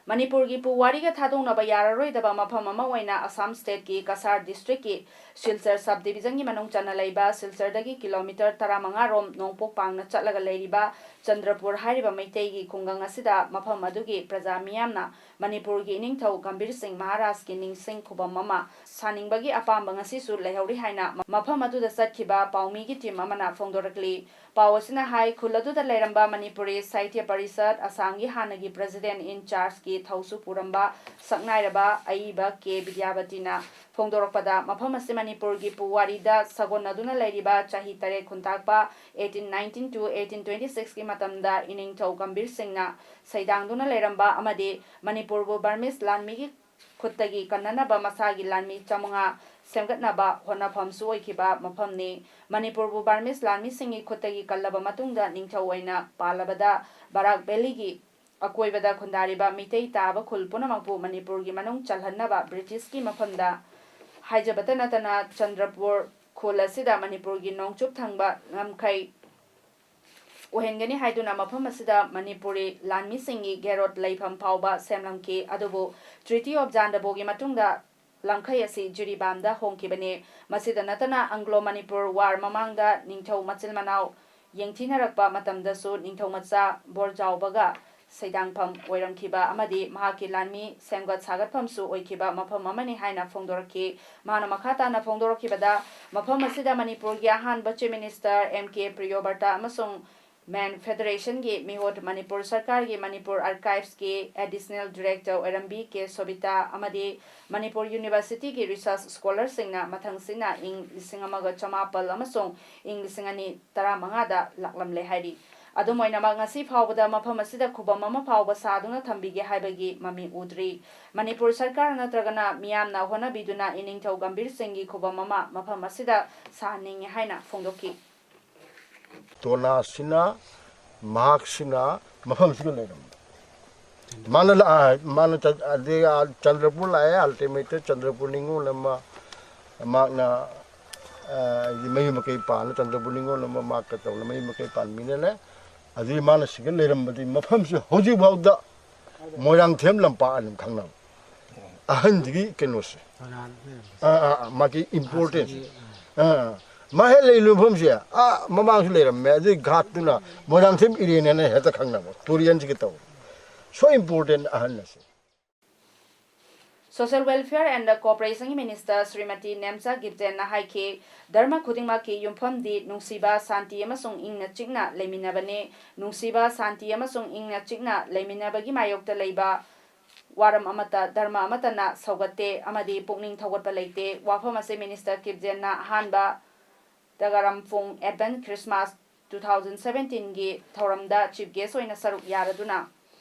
ꯃꯅꯤꯄꯨꯔꯒꯤ ꯄꯨꯋꯥꯔꯤꯒ ꯊꯥꯗꯣꯛꯅꯕ ꯌꯥꯔꯔꯣꯏꯗꯕ ꯃꯐꯝ ꯑꯃ ꯑꯣꯏꯅ ꯑꯁꯥꯝ stateꯀꯤ ꯀꯁꯥꯔ districtꯀꯤ ꯁꯤꯜꯆꯔ sub divisionꯒꯤ ꯃꯅꯨꯡ ꯆꯟꯅ ꯂꯩꯕ ꯁꯤꯜꯆꯔꯗꯒꯤ kilometre ꯇꯔꯥꯃꯉꯥ ꯔꯣꯝ ꯅꯣꯡꯄꯣꯛ ꯄꯥꯡꯅ ꯆꯠꯂꯒ ꯂꯩꯔꯤꯕ ꯆꯟꯗ꯭ꯔꯄꯨꯔ ꯍꯥꯏꯔꯤꯕ ꯃꯩꯇꯩꯒꯤ ꯈꯨꯡꯒꯪ ꯑꯁꯤꯗ ꯃꯐꯝ ꯑꯗꯨꯒꯤ ꯄ꯭ꯔꯖꯥ ꯃꯤꯌꯥꯝꯅ ꯃꯅꯤꯄꯨꯔꯒꯤ ꯏꯅꯤꯡꯊꯧ ꯒꯝꯚꯤꯔ ꯁꯤꯡ ꯃꯍꯥꯔꯥꯖꯀꯤ ꯅꯤꯡꯁꯤꯡ ꯈꯨꯕꯝ ꯑꯃ ꯁꯥꯅꯤꯡꯕꯒꯤ ꯑꯄꯥꯝꯕ ꯉꯁꯤꯁꯨ ꯂꯩꯍꯧꯔꯤ ꯍꯥꯏꯅ ꯃꯐꯝ ꯑꯗꯨꯗ ꯆꯠꯈꯤꯕ ꯄꯥꯎꯃꯤꯒꯤ team ꯑꯃꯅ ꯐꯣꯡꯗꯣꯔꯛꯂꯤ꯫ ꯄꯥꯎ ꯑꯁꯤꯅ ꯍꯥꯏ, ꯈꯨꯜ ꯑꯗꯨꯗ ꯂꯩꯔꯝꯕ ꯃꯅꯤꯄꯨꯔꯤ ꯁꯥꯍꯤꯇ꯭ꯌ ꯄꯔꯤꯁꯠ, ꯑꯁꯥꯝꯒꯤ ꯍꯥꯟꯅꯒꯤ president in chargeꯀꯤ ꯊꯧꯁꯨ ꯄꯨꯔꯝꯕ ꯁꯛꯅꯥꯏꯔꯕ ꯑꯏꯕ ꯀꯦ ꯕꯤꯗ꯭ꯌꯥꯕꯇꯤꯅ ꯐꯣꯡꯗꯣꯔꯛꯄꯗ, ꯃꯐꯝ ꯑꯁꯤ ꯃꯅꯤꯄꯨꯔꯒꯤ ꯄꯨꯋꯥꯔꯤꯗ ꯁꯥꯒꯣꯟꯅꯗꯨꯅ ꯂꯩꯔꯤꯕ ꯆꯍꯤ ꯇꯔꯦꯠ ꯈꯨꯟꯇꯥꯛꯄ eighteen nineteen to eighteen twenty sixꯀꯤ ꯃꯇꯝꯗ ꯏꯅꯤꯡꯊꯧ ꯒꯝꯚꯤꯔ ꯁꯤꯡꯅ ꯁꯩꯗꯥꯡꯗꯨꯅ ꯂꯩꯔꯝꯕ ꯑꯃꯗꯤ ꯃꯅꯤꯄꯨꯔꯕꯨ Burmese ꯂꯥꯟꯃꯤꯒꯤ ꯈꯨꯠꯇꯒꯤ ꯀꯟꯅꯅꯕ ꯃꯁꯥꯒꯤ ꯂꯥꯟꯃꯤ ꯆꯥꯃꯉꯥ ꯁꯦꯝꯒꯠꯅꯕ ꯍꯣꯠꯅꯐꯝꯁꯨ ꯑꯣꯏꯈꯤꯕ ꯃꯐꯝꯅꯤ꯫ ꯃꯅꯤꯄꯨꯔꯕꯨ ꯕꯔꯃꯤꯁ ꯂꯥꯟꯃꯤꯁꯤꯡꯒꯤ ꯈꯨꯠꯇꯒꯤ ꯀꯜꯂꯕ ꯃꯇꯨꯡꯗ ꯅꯤꯡꯊꯧ ꯑꯣꯏꯅ ꯄꯥꯜꯂꯕꯗ ꯕꯔꯥꯛ ꯚꯦꯂꯤꯒꯤ ꯑꯀꯣꯏꯕꯗ ꯈꯨꯟꯗꯥꯔꯤꯕ ꯃꯤꯇꯩ ꯇꯥꯕ ꯈꯨꯜ ꯄꯨꯝꯅꯃꯛꯄꯨ ꯃꯅꯤꯄꯨꯔꯒꯤ ꯃꯅꯨꯡ ꯆꯜꯍꯟꯅꯕ ꯕ꯭ꯔꯤꯇꯤꯁꯀꯤ ꯃꯐꯝꯗ ꯍꯥꯏꯖꯕꯇ ꯅꯠꯇꯅ ꯆꯟꯗ꯭ꯔꯄꯨꯔ ꯈꯨꯜ ꯑꯁꯤꯗ ꯃꯅꯤꯄꯨꯔꯒꯤ ꯅꯣꯡꯆꯨꯞ ꯊꯪꯕ ꯉꯝꯈꯩ ꯑꯣꯏꯍꯟꯒꯅꯤ ꯍꯥꯏꯗꯨꯅ ꯃꯐꯝ ꯑꯁꯤꯗ ꯃꯅꯤꯄꯨꯔꯤ ꯂꯥꯟꯃꯤꯁꯤꯡꯒꯤ ꯒꯦꯔꯣꯠ ꯂꯩꯐꯝ ꯐꯥꯎꯕ ꯁꯦꯝꯂꯝꯈꯤ꯫ ꯑꯗꯨꯕꯨ Treaty of ꯖꯥꯟꯗꯕꯣꯒꯤ ꯃꯇꯨꯡꯗ ꯂꯝꯈꯩ ꯑꯁꯤ ꯖꯤꯔꯤꯕꯥꯝꯗ ꯍꯣꯡꯈꯤꯕꯅꯤ꯫ ꯃꯁꯤꯗ ꯅꯠꯇꯅ Anglo Manipur War ꯃꯃꯥꯡꯗ ꯅꯤꯡꯊꯧ ꯃꯆꯤꯟ ꯃꯅꯥꯎ ꯌꯦꯡꯊꯤꯅꯔꯛꯄ ꯃꯇꯝꯗꯁꯨ ꯅꯤꯡꯊꯧ ꯃꯆꯥ ꯕꯣꯔꯖꯥꯎꯕꯒ ꯁꯩꯗꯥꯡꯐꯝ ꯑꯣꯏꯔꯝꯈꯤꯕ ꯑꯃꯗꯤ ꯃꯍꯥꯛꯀꯤ ꯂꯥꯟꯃꯤ ꯁꯦꯝꯒꯠ ꯁꯥꯒꯠꯐꯝꯁꯨ ꯑꯣꯏꯈꯤꯕ ꯃꯐꯝ ꯑꯃꯅꯤ ꯍꯥꯏꯅ ꯐꯣꯡꯗꯣꯔꯛꯈꯤ꯫ ꯃꯥꯅ ꯃꯈꯥ ꯇꯥꯅ ꯐꯣꯡꯗꯣꯔꯛꯈꯤꯕꯗ, ꯃꯐꯝ ꯑꯁꯤꯗ ꯃꯅꯤꯄꯨꯔꯒꯤ ꯑꯍꯥꯟꯕ Chief Minister M K ꯄ꯭ꯔꯤꯌꯣꯕ꯭ꯔꯇ ꯑꯃꯁꯨꯡ ꯃꯦꯟ ꯐꯦꯗꯔꯦꯁꯟꯒꯤ ꯃꯤꯍꯨꯠ, ꯃꯅꯤꯄꯨꯔ ꯁꯔꯀꯥꯔꯒꯤ ꯃꯅꯤꯄꯨꯔ ꯑꯥꯔꯀꯥꯏꯚꯁꯀꯤ Additional Director ꯑꯣꯏꯔꯝꯕꯤ ꯀꯦ ꯁꯣꯕꯤꯇꯥ ꯑꯃꯗꯤ ꯃꯅꯤꯄꯨꯔ ꯌꯨꯅꯤꯚꯔꯁꯤꯇꯤꯒꯤ research scholarꯁꯤꯡꯅ ꯃꯊꯪꯁꯤꯠꯅ ꯏꯪ ꯂꯤꯁꯤꯡ ꯑꯃꯒ ꯆꯃꯥꯄꯜ ꯑꯃꯁꯨꯡ ꯏꯪ ꯂꯤꯁꯤꯡ ꯑꯅꯤ ꯇꯔꯥꯃꯉꯥꯗ ꯂꯥꯛꯂꯝꯂꯦ ꯍꯥꯏꯔꯤ꯫ ꯑꯗꯨꯝ ꯑꯣꯏꯅꯃꯛ, ꯉꯁꯤ ꯐꯥꯎꯕꯗ ꯃꯐꯝ ꯑꯁꯤꯗ ꯈꯨꯕꯝ ꯑꯃ ꯐꯥꯎꯕ ꯁꯥꯗꯨꯅ ꯊꯝꯕꯤꯒꯦ ꯍꯥꯏꯕꯒꯤ ꯃꯃꯤ ꯎꯗ꯭ꯔꯤ꯫ ꯃꯅꯤꯄꯨꯔ ꯁꯔꯀꯥꯔ ꯅꯠꯇ꯭ꯔꯒꯅ ꯃꯤꯌꯥꯝꯅ ꯍꯣꯠꯅꯕꯤꯗꯨꯅ ꯏꯅꯤꯡꯊꯧ ꯒꯝꯚꯤꯔ ꯁꯤꯡꯒꯤ ꯈꯨꯕꯝ ꯑꯃ ꯃꯐꯝ ꯑꯁꯤꯗ ꯁꯥꯍꯟꯅꯤꯡꯏ ꯍꯥꯏꯅ ꯐꯣꯡꯗꯣꯛꯈꯤ꯫ ꯇꯣꯅꯥꯁꯤꯅ, ꯃꯍꯥꯛꯁꯤꯅ ꯃꯐꯝꯁꯤꯗ ꯂꯩꯔꯝꯕ꯫ ꯃꯥꯅ ꯂꯥꯛ-, ꯃꯥꯅ ꯆꯠ-, ꯑꯗꯩ ꯑꯥ ꯆꯟꯗ꯭ꯔꯄꯨꯔ ꯂꯥꯛꯑꯦ, ꯑꯜꯇꯤꯃꯦꯠꯇ ꯆꯟꯗ꯭ꯔꯄꯨꯔ ꯅꯤꯉꯣꯜ ꯑꯃ, ꯃꯍꯥꯛꯅ, ꯑ, ꯃꯌꯨꯝ ꯃꯀꯩ ꯄꯥꯟꯅ ꯆꯟꯗ꯭ꯔꯄꯨꯔ ꯅꯤꯉꯣꯜ ꯑꯃ ꯃꯍꯥꯛꯀ ꯇꯧꯅ ꯃꯌꯨꯝ ꯃꯀꯩ ꯄꯥꯟꯃꯤꯟꯅꯔꯦ꯫ ꯑꯗꯨꯗꯤ ꯃꯥꯅ ꯁꯤꯗ ꯂꯩꯔꯝꯕꯗꯤ ꯃꯐꯝꯁꯤ ꯍꯧꯖꯤꯛ ꯐꯥꯎꯗ ꯃꯣꯏꯔꯥꯡꯊꯦꯝ ꯂꯝꯄꯥꯛ ꯑꯗꯨꯝ ꯈꯪꯅꯕ꯫ ꯑꯍꯟꯗꯨꯒꯤ ꯀꯩꯅꯣꯁꯦ꯫ ꯑꯥ, ꯑꯥ, ꯑꯥ, ꯃꯥꯒꯤ importance꯫ ꯑꯥ, ꯃꯥ ꯍꯦꯛ ꯂꯩꯔꯤꯕ ꯃꯐꯝꯁꯦ, ꯑꯥ, ꯃꯃꯥꯡꯁꯨ ꯂꯩꯔꯝꯃꯦ, ꯑꯗꯨꯒꯤ ꯘꯥꯠꯇꯨꯅ ꯃꯣꯏꯔꯥꯡꯊꯦꯝ ꯏꯔꯦꯟ ꯍꯥꯏꯅ ꯍꯦꯛꯇ ꯈꯪꯅꯕ, ꯇꯨꯔꯦꯟꯁꯤꯒ ꯇꯧ꯫ So important ꯑꯍꯟ ꯑꯁꯦ꯫ Social Welfare and Cooperationꯒꯤ Minister Shrimati Nemcha ꯒꯤꯞꯇꯦꯟꯅ ꯍꯥꯏꯈꯤ, ꯙꯔꯃ ꯈꯨꯗꯤꯡꯃꯛꯀꯤ ꯌꯨꯝꯐꯝꯗꯤ ꯅꯨꯡꯁꯤꯕ, ꯁꯥꯟꯇꯤ ꯑꯃꯁꯨꯡ ꯏꯪꯅ ꯆꯤꯛꯅ ꯂꯩꯃꯤꯟꯅꯕꯅꯤ꯫ ꯅꯨꯡꯁꯤꯕ, ꯁꯥꯟꯇꯤ ꯑꯃꯁꯨꯡ ꯏꯪꯅ ꯆꯤꯛꯅ ꯂꯩꯃꯤꯟꯅꯕꯒꯤ ꯃꯥꯌꯣꯛꯇ ꯂꯩꯕ ꯋꯥꯔꯝ ꯑꯃꯠꯇ ꯙꯔꯃ ꯑꯃꯠꯇꯅ ꯁꯧꯒꯠꯇꯦ ꯑꯃꯗꯤ ꯄꯨꯛꯅꯤꯡ ꯊꯧꯒꯠꯄ ꯂꯩꯇꯦ꯫ ꯋꯥꯐꯝ ꯑꯁꯤ Minister ꯀꯤꯞꯖꯦꯟꯅ ꯑꯍꯥꯟꯕ ꯗꯒꯥꯔꯝꯐꯣꯡ Advent Christmas two thousand seventeenꯒꯤ ꯊꯧꯔꯝꯗ Chief Guest ꯑꯣꯏꯅ ꯁꯔꯨꯛ ꯌꯥꯔꯗꯨꯅ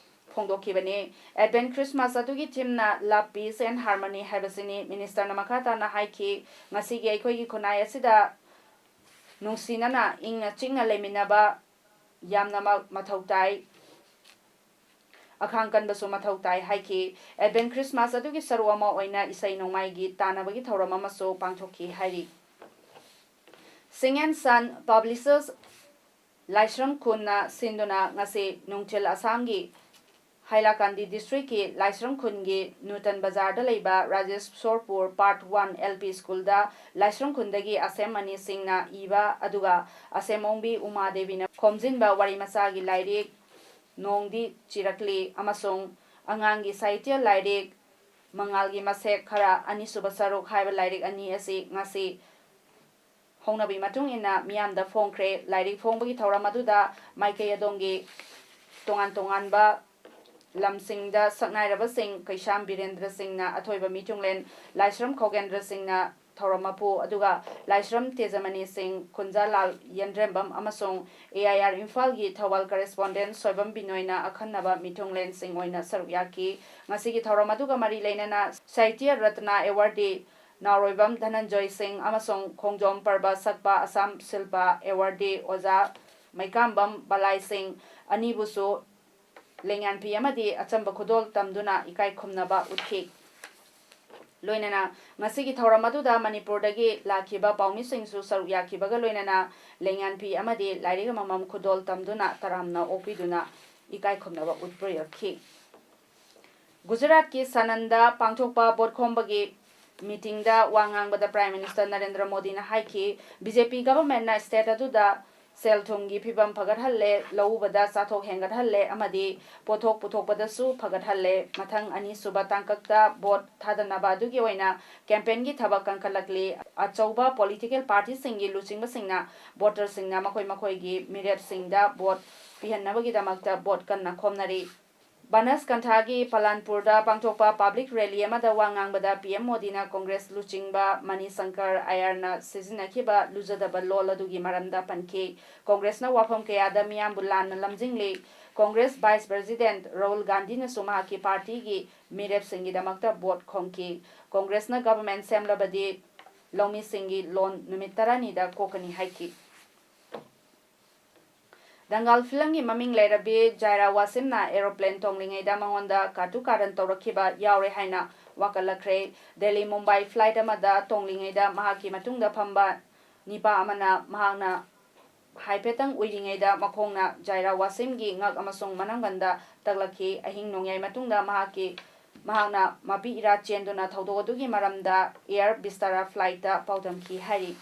ꯐꯣꯡꯗꯣꯛꯈꯤꯕꯅꯤ꯫ Advent Christmas ꯑꯗꯨꯒꯤ theme ꯅ Love, Peace and Harmony ꯍꯥꯏꯕꯁꯤꯅꯤ꯫ Minister ꯅ ꯃꯈꯥ ꯇꯥꯅ ꯍꯥꯏꯈꯤ, ꯉꯁꯤꯒꯤ ꯑꯩꯈꯣꯏꯒꯤ ꯈꯨꯟꯅꯥꯏ ꯑꯁꯤꯗ ꯅꯨꯡꯁꯤꯅꯅ ꯏꯪꯅ ꯆꯤꯛꯅ ꯂꯩꯃꯤꯟꯅꯕ ꯌꯥꯝꯅꯃꯛ ꯃꯊꯧ ꯇꯥꯏ, ꯑꯈꯥꯡ ꯀꯟꯕꯁꯨ ꯃꯊꯧ ꯇꯥꯏ ꯍꯥꯏꯈꯤ꯫ Advent Christmas ꯑꯗꯨꯒꯤ ꯁꯔꯨꯛ ꯑꯃ ꯑꯣꯏꯅ ꯏꯁꯩ ꯅꯣꯡꯃꯥꯏꯒꯤ ꯇꯥꯟꯅꯕꯒꯤ ꯊꯧꯔꯝ ꯑꯃꯁꯨ ꯄꯥꯡꯊꯣꯛꯈꯤ ꯍꯥꯏꯔꯤ꯫ Singh and Son Publishers ꯂꯥꯏꯁ꯭ꯔꯝ ꯈꯨꯟꯅ ꯁꯤꯟꯗꯨꯅ ꯉꯁꯤ ꯅꯨꯡꯊꯤꯜ ꯑꯁꯥꯝꯒꯤ ꯍꯥꯏꯂꯥꯀꯥꯟꯗꯤ district ꯀꯤ ꯂꯥꯏꯁ꯭ꯔꯝ ꯈꯨꯟꯒꯤ ꯅꯨꯇꯟ ꯕꯖꯥꯔꯗ ꯂꯩꯕ ꯔꯥꯖꯦꯁ꯭ꯋꯔꯄꯨꯔ Part One L P School ꯗ ꯂꯥꯏꯁ꯭ꯔꯝ ꯈꯨꯟꯗꯒꯤ ꯑꯁꯦꯝ ꯑꯅꯤꯁꯤꯡꯅ ꯏꯕ ꯑꯗꯨꯒ ꯑꯁꯦꯝ ꯑꯣꯡꯕꯤ ꯎꯃꯥ ꯗꯦꯕꯤꯅ ꯈꯣꯝꯖꯤꯟꯕ ꯋꯥꯔꯤ ꯃꯆꯥꯒꯤ ꯂꯥꯏꯔꯤꯛ ꯅꯣꯡꯗꯤ ꯆꯤꯔꯛꯂꯤ ꯑꯃꯁꯨꯡ ꯑꯉꯥꯡꯒꯤ ꯁꯥꯍꯤꯇ꯭ꯌ ꯂꯥꯏꯔꯤꯛ ꯃꯉꯥꯜꯒꯤ ꯃꯁꯦꯛ ꯈꯔ ꯑꯅꯤꯁꯨꯕ ꯁꯔꯨꯛ ꯍꯥꯏꯕ ꯂꯥꯏꯔꯤꯛ ꯑꯅꯤ ꯑꯁꯤ ꯉꯁꯤ ꯍꯧꯅꯕꯤ ꯃꯇꯨꯡ ꯏꯟꯅ ꯃꯤꯌꯥꯝꯗ ꯐꯣꯡꯈ꯭ꯔꯦ꯫ ꯂꯥꯏꯔꯤꯛ ꯐꯣꯡꯕꯒꯤ ꯊꯧꯔꯝ ꯑꯗꯨꯗ ꯃꯥꯏꯀꯩ ꯑꯗꯣꯝꯒꯤ ꯇꯣꯉꯥꯟ ꯇꯣꯉꯥꯟꯕ ꯂꯝꯁꯤꯡꯗ ꯁꯛꯅꯥꯏꯔꯕꯁꯤꯡ ꯀꯩꯁꯥꯝ ꯕꯤꯔꯦꯟꯗ꯭ꯔ ꯁꯤꯡꯅ ꯑꯊꯣꯏꯕ ꯃꯤꯊꯨꯡꯂꯦꯟ, ꯂꯥꯏꯁ꯭ꯔꯝ ꯈꯣꯒꯦꯟꯗ꯭ꯔ ꯁꯤꯡꯅ ꯊꯧꯔꯝ ꯃꯄꯨ, ꯑꯗꯨꯒ ꯂꯥꯏꯁ꯭ꯔꯝ ꯇꯦꯖꯃꯅꯤ ꯁꯤꯡ, ꯈꯨꯟꯖꯥꯂꯥꯜ ꯌꯦꯟꯗ꯭ꯔꯦꯝꯕꯝ ꯑꯃꯁꯨꯡ A I R ꯏꯝꯐꯥꯜꯒꯤ ꯊꯧꯕꯥꯜ correspondent ꯁꯣꯏꯕꯝ ꯕꯤꯅꯣꯏꯅ ꯑꯈꯟꯅꯕ ꯃꯤꯊꯨꯡꯂꯦꯟꯁꯤꯡ ꯑꯣꯏꯅ ꯁꯔꯨꯛ ꯌꯥꯈꯤ꯫ ꯉꯁꯤꯒꯤ ꯊꯧꯔꯝ ꯑꯗꯨꯒ ꯃꯔꯤ ꯂꯩꯅꯅ ꯁꯥꯍꯤꯇ꯭ꯌ ꯔꯠꯅ awardee ꯅꯥꯎꯔꯣꯏꯕꯝ ꯙꯅꯟꯖꯣꯏ ꯁꯤꯡ ꯑꯃꯁꯨꯡ ꯈꯣꯡꯖꯣꯝ ꯄꯔꯕ ꯁꯛꯄ ꯑꯁꯥꯝ ꯁꯤꯜꯄ awardee ꯑꯣꯖꯥ ꯃꯩꯀꯥꯝꯕꯝ ꯕꯂꯥꯏ ꯁꯤꯡ ꯑꯅꯤꯕꯨꯁꯨ ꯂꯦꯡꯌꯥꯟꯐꯤ ꯑꯃꯗꯤ ꯑꯆꯝꯕ ꯈꯨꯗꯣꯜ ꯇꯝꯗꯨꯅ ꯏꯀꯥꯏ ꯈꯨꯝꯅꯕ ꯎꯠꯈꯤ꯫ ꯂꯣꯏꯅꯅ ꯉꯁꯤꯒꯤ ꯊꯧꯔꯝ ꯑꯗꯨꯗ ꯃꯅꯤꯄꯨꯔꯗꯒꯤ ꯂꯥꯛꯈꯤꯕ ꯄꯥꯎꯃꯤꯁꯤꯡꯁꯨ ꯁꯔꯨꯛ ꯌꯥꯈꯤꯕꯒ ꯂꯣꯏꯅꯅ ꯂꯦꯡꯌꯥꯟꯐꯤ ꯑꯃꯗꯤ ꯂꯥꯏꯔꯤꯛ ꯑꯃꯃꯝ ꯈꯨꯗꯣꯜ ꯇꯝꯗꯨꯅ ꯇꯔꯥꯝꯅ ꯑꯣꯛꯄꯤꯗꯨꯅ ꯏꯀꯥꯏ ꯈꯨꯝꯅꯕ ꯎꯠꯄꯤꯔꯛꯈꯤ꯫ ꯒꯨꯖꯔꯥꯠꯀꯤ ꯁꯥꯅꯟꯗ ꯄꯥꯡꯊꯣꯛꯄ ꯚꯣꯠ ꯈꯣꯝꯕꯒꯤ meeting ꯗ ꯋꯥ ꯉꯥꯡꯕꯗ Prime Minister ꯅꯔꯦꯟꯗ꯭ꯔ ꯃꯣꯗꯤꯅ ꯍꯥꯏꯈꯤ, B J P government ꯅ state ꯑꯗꯨꯗ ꯁꯦꯜ ꯊꯨꯝꯒꯤ ꯐꯤꯚꯝ ꯐꯒꯠꯍꯜꯂꯦ, ꯂꯧꯎꯕꯗ ꯆꯥꯊꯣꯛ ꯍꯦꯟꯒꯠꯍꯜꯂꯦ ꯑꯃꯗꯤ ꯄꯣꯠꯊꯣꯛ ꯄꯨꯊꯣꯛꯄꯗꯁꯨ ꯐꯒꯠꯍꯜꯂꯦ꯫ ꯃꯊꯪ ꯑꯅꯤꯁꯨꯕ ꯇꯥꯡꯀꯛꯇ ꯚꯣꯠ ꯊꯥꯗꯅꯕ ꯑꯗꯨꯒꯤ ꯑꯣꯏꯅ campaign ꯒꯤ ꯊꯕꯛ ꯀꯟꯈꯠꯂꯛꯂꯤ꯫ ꯑꯆꯧꯕ political party ꯁꯤꯡꯒꯤ ꯂꯨꯆꯤꯡꯕꯁꯤꯡꯅ voter ꯁꯤꯡꯅ ꯃꯈꯣꯏ ꯃꯈꯣꯏꯒꯤ ꯃꯤꯔꯦꯞꯁꯤꯡꯗ ꯚꯣꯠ ꯄꯤꯍꯟꯅꯕꯒꯤꯗꯃꯛꯇ ꯚꯣꯠ ꯀꯟꯅ ꯈꯣꯝꯅꯔꯤ꯫ ꯕꯅꯁꯀꯟꯊꯥꯒꯤ ꯄꯂꯥꯟꯄꯨꯔꯗ ꯄꯥꯡꯊꯣꯛꯄ ꯄꯕ꯭ꯂꯤꯛ ꯔꯦꯂꯤ ꯑꯃꯗ ꯋꯥ ꯉꯥꯡꯕꯗ ꯄꯤ ꯑꯦꯝ ꯃꯣꯗꯤꯅ ꯀꯣꯡꯒ꯭ꯔꯦꯁ ꯂꯨꯆꯤꯡꯕ ꯃꯅꯤ ꯁꯪꯀꯔ ꯑꯌꯥꯔꯅ ꯁꯤꯖꯤꯟꯅꯈꯤꯕ ꯂꯨꯖꯗꯕ ꯂꯣꯜ ꯑꯗꯨꯒꯤ ꯃꯔꯝꯗ ꯄꯟꯈꯤ꯫ ꯀꯣꯡꯒ꯭ꯔꯦꯁꯅ ꯋꯥꯐꯝ ꯀꯌꯥꯗ ꯃꯤꯌꯥꯝꯕꯨ ꯂꯥꯟꯅ ꯂꯝꯖꯤꯡꯂꯤ꯫ ꯀꯣꯡꯒ꯭ꯔꯦꯁ ꯚꯥꯏꯁ ꯄ꯭ꯔꯦꯁꯤꯗꯦꯟꯠ ꯔꯥꯍꯨꯜ ꯒꯥꯟꯙꯤꯅꯁꯨ ꯃꯍꯥꯛꯀꯤ ꯄꯥꯔꯇꯤꯒꯤ ꯃꯤꯔꯦꯞꯁꯤꯡꯒꯤꯗꯃꯛꯇ ꯚꯣꯠ ꯈꯣꯝꯈꯤ꯫ ꯀꯣꯡꯒ꯭ꯔꯦꯁꯅ ꯒꯚꯔꯟꯃꯦꯟꯠ ꯁꯦꯝꯂꯕꯗꯤ ꯂꯧꯃꯤꯁꯤꯡꯒꯤ ꯂꯣꯟ ꯅꯨꯃꯤꯠ ꯇꯔꯥꯅꯤꯗ ꯀꯣꯛꯀꯅꯤ ꯍꯥꯏꯈꯤ꯫ ꯗꯪꯒꯜ ꯐꯤꯂꯝꯒꯤ ꯃꯃꯤꯡ ꯂꯩꯔꯕꯤ ꯖꯥꯏꯔꯥ ꯋꯥꯁꯤꯝꯅ ꯑꯦꯔꯣꯄ꯭ꯂꯦꯟ ꯇꯣꯡꯂꯤꯉꯩꯗ ꯃꯉꯣꯟꯗ ꯀꯥꯇꯨ ꯀꯥꯔꯟ ꯇꯧꯔꯛꯈꯤꯕ ꯌꯥꯎꯔꯦ ꯍꯥꯏꯅ ꯋꯥꯀꯠꯂꯛꯈ꯭ꯔꯦ꯫ ꯗꯦꯜꯂꯤ ꯃꯨꯝꯕꯥꯏ ꯐ꯭ꯂꯥꯏꯠ ꯑꯃꯗ ꯇꯣꯡꯂꯤꯉꯩꯗ ꯃꯍꯥꯛꯀꯤ ꯃꯇꯨꯡꯗ ꯐꯝꯕ ꯅꯤꯄꯥ ꯑꯃꯅ ꯃꯍꯥꯛꯅ ꯍꯥꯏꯐꯦꯠꯇꯪ ꯎꯏꯔꯤꯉꯩꯗ ꯃꯈꯣꯡꯅ ꯖꯥꯏꯔꯥ ꯋꯥꯁꯤꯝꯒꯤ ꯉꯛ ꯑꯃꯁꯨꯡ ꯃꯅꯪꯒꯟꯗ ꯇꯛꯂꯛꯈꯤ꯫ ꯑꯍꯤꯡ ꯅꯣꯡꯌꯥꯏ ꯃꯇꯨꯡꯗ ꯃꯍꯥꯛꯀꯤ, ꯃꯍꯥꯛꯅ ꯃꯄꯤ ꯏꯔꯥ ꯆꯦꯟꯗꯨꯅ ꯊꯧꯗꯣꯛ ꯑꯗꯨꯒꯤ ꯃꯔꯝꯗ ꯑꯦꯌꯔ ꯕꯤꯁꯇꯥꯔꯥ ꯐ꯭ꯂꯥꯏꯠꯇ ꯄꯥꯎꯗꯝꯈꯤ ꯍꯥꯏꯔꯤ꯫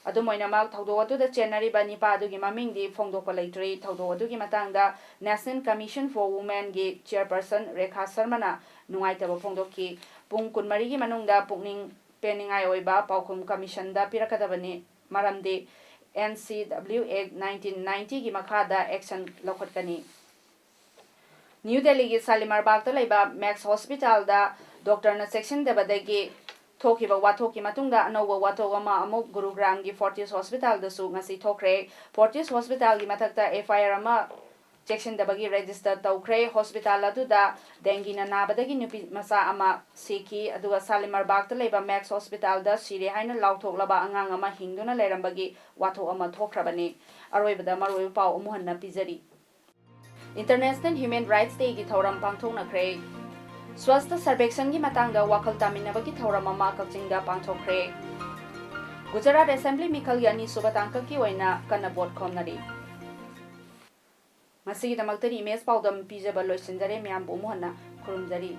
ꯑꯗꯨꯝ ꯑꯣꯏꯅꯃꯛ, ꯊꯧꯗꯣꯛ ꯑꯗꯨꯗ ꯆꯦꯟꯅꯔꯤꯕ ꯅꯤꯄꯥ ꯑꯗꯨꯒꯤ ꯃꯃꯤꯡꯗꯤ ꯐꯣꯡꯗꯣꯛꯄ ꯂꯩꯇ꯭ꯔꯤ꯫ ꯊꯧꯗꯣꯛ ꯑꯗꯨꯒꯤ ꯃꯇꯥꯡꯗ National Commission for Womenꯒꯤ ꯆꯤꯌꯔꯄꯔꯁꯟ ꯔꯦꯈꯥ ꯁꯔꯃꯅ ꯅꯨꯡꯉꯥꯏꯇꯕ ꯐꯣꯡꯗꯣꯛꯈꯤ꯫ ꯄꯨꯡ ꯀꯨꯟꯃꯔꯤꯒꯤ ꯃꯅꯨꯡꯗ ꯄꯨꯛꯅꯤꯡ ꯄꯦꯟꯅꯤꯡꯉꯥꯏ ꯑꯣꯏꯕ ꯄꯥꯎꯈꯨꯝ ꯀꯃꯤꯁꯟꯗ ꯄꯤꯔꯛꯀꯗꯕꯅꯤ, ꯃꯔꯝꯗꯤ N C W Act nineteen ninetyꯒꯤ ꯃꯈꯥꯗ action ꯂꯧꯈꯠꯀꯅꯤ꯫ ꯅ꯭ꯌꯨ ꯗꯦꯜꯂꯤꯒꯤ ꯁꯥꯂꯤꯃꯥꯔ ꯕꯥꯒꯇ ꯂꯩꯕ ꯃꯦꯛꯁ ꯍꯣꯁꯄꯤꯇꯥꯜꯗ ꯗꯣꯛꯇꯔꯅ ꯆꯦꯛꯁꯤꯟꯗꯕꯗꯒꯤ ꯊꯣꯛꯈꯤꯕ ꯋꯥꯊꯣꯛꯀꯤ ꯃꯇꯨꯡꯗ ꯑꯅꯧꯕ ꯋꯥꯊꯣꯛ ꯑꯃ ꯑꯃꯨꯛ ꯒꯨꯔꯨꯒ꯭ꯔꯥꯝꯒꯤ ꯐꯣꯔꯇꯤꯁ ꯍꯣꯁꯄꯤꯇꯥꯜꯗꯁꯨ ꯉꯁꯤ ꯊꯣꯛꯈ꯭ꯔꯦ꯫ ꯐꯣꯔꯇꯤꯁ ꯍꯣꯁꯄꯤꯇꯥꯜꯒꯤ ꯃꯊꯛꯇ F I R ꯑꯃ ꯆꯦꯛꯁꯤꯟꯗꯕꯒꯤ ꯔꯦꯖꯤꯁꯇꯔ ꯇꯧꯈ꯭ꯔꯦ꯫ ꯍꯣꯁꯄꯤꯇꯥꯜ ꯑꯗꯨꯗ ꯗꯦꯡꯒꯤꯅ ꯅꯥꯕꯗꯒꯤ ꯅꯨꯄꯤ ꯃꯆꯥ ꯑꯃ ꯁꯤꯈꯤ, ꯑꯗꯨꯒ ꯁꯥꯂꯤꯃꯥꯔ ꯕꯥꯒꯇ ꯂꯩꯕ ꯃꯦꯛꯁ ꯍꯣꯁꯄꯤꯇꯥꯜꯗ ꯁꯤꯔꯦ ꯍꯥꯏꯅ ꯂꯥꯎꯊꯣꯛꯂꯕ ꯑꯉꯥꯡ ꯑꯃ ꯍꯤꯡꯗꯨꯅ ꯂꯩꯔꯝꯕꯒꯤ ꯋꯥꯊꯣꯛ ꯑꯃ ꯊꯣꯛꯈ꯭ꯔꯕꯅꯤ꯫ ꯑꯔꯣꯏꯕꯗ ꯃꯔꯨꯑꯣꯏꯕ ꯄꯥꯎ ꯑꯃꯨꯛ ꯍꯟꯅ ꯄꯤꯖꯔꯤ꯫ International Human Rights Dayꯒꯤ ꯊꯧꯔꯝ ꯄꯥꯡꯊꯣꯛꯅꯈ꯭ꯔꯦ꯫ ꯁ꯭ꯋꯁꯊ ꯁꯔꯚꯦꯛꯁꯟꯒꯤ ꯃꯇꯥꯡꯗ ꯋꯥꯈꯜ ꯇꯥꯃꯤꯟꯅꯕꯒꯤ ꯊꯧꯔꯝ ꯑꯃ ꯀꯛꯆꯤꯡꯗ ꯄꯥꯡꯊꯣꯛꯈ꯭ꯔꯦ꯫ ꯒꯨꯖꯔꯥꯠ ꯑꯦꯁꯦꯝꯕ꯭ꯂꯤ ꯃꯤꯈꯜꯒꯤ ꯑꯅꯤꯁꯨꯕ ꯇꯥꯡꯀꯛꯀꯤ ꯑꯣꯏꯅ ꯀꯟꯅ ꯚꯣꯠ ꯈꯣꯝꯅꯔꯤ꯫ ꯉꯁꯤꯒꯤꯗꯃꯛꯇꯗꯤ ꯏꯃꯦꯖ ꯄꯥꯎꯗꯝ ꯄꯤꯖꯕ ꯂꯣꯏꯁꯤꯟꯖꯔꯦ꯫ ꯃꯌꯥꯝꯕꯨ ꯑꯃꯨꯛ ꯍꯟꯅ ꯈꯨꯔꯨꯝꯖꯔꯤ꯫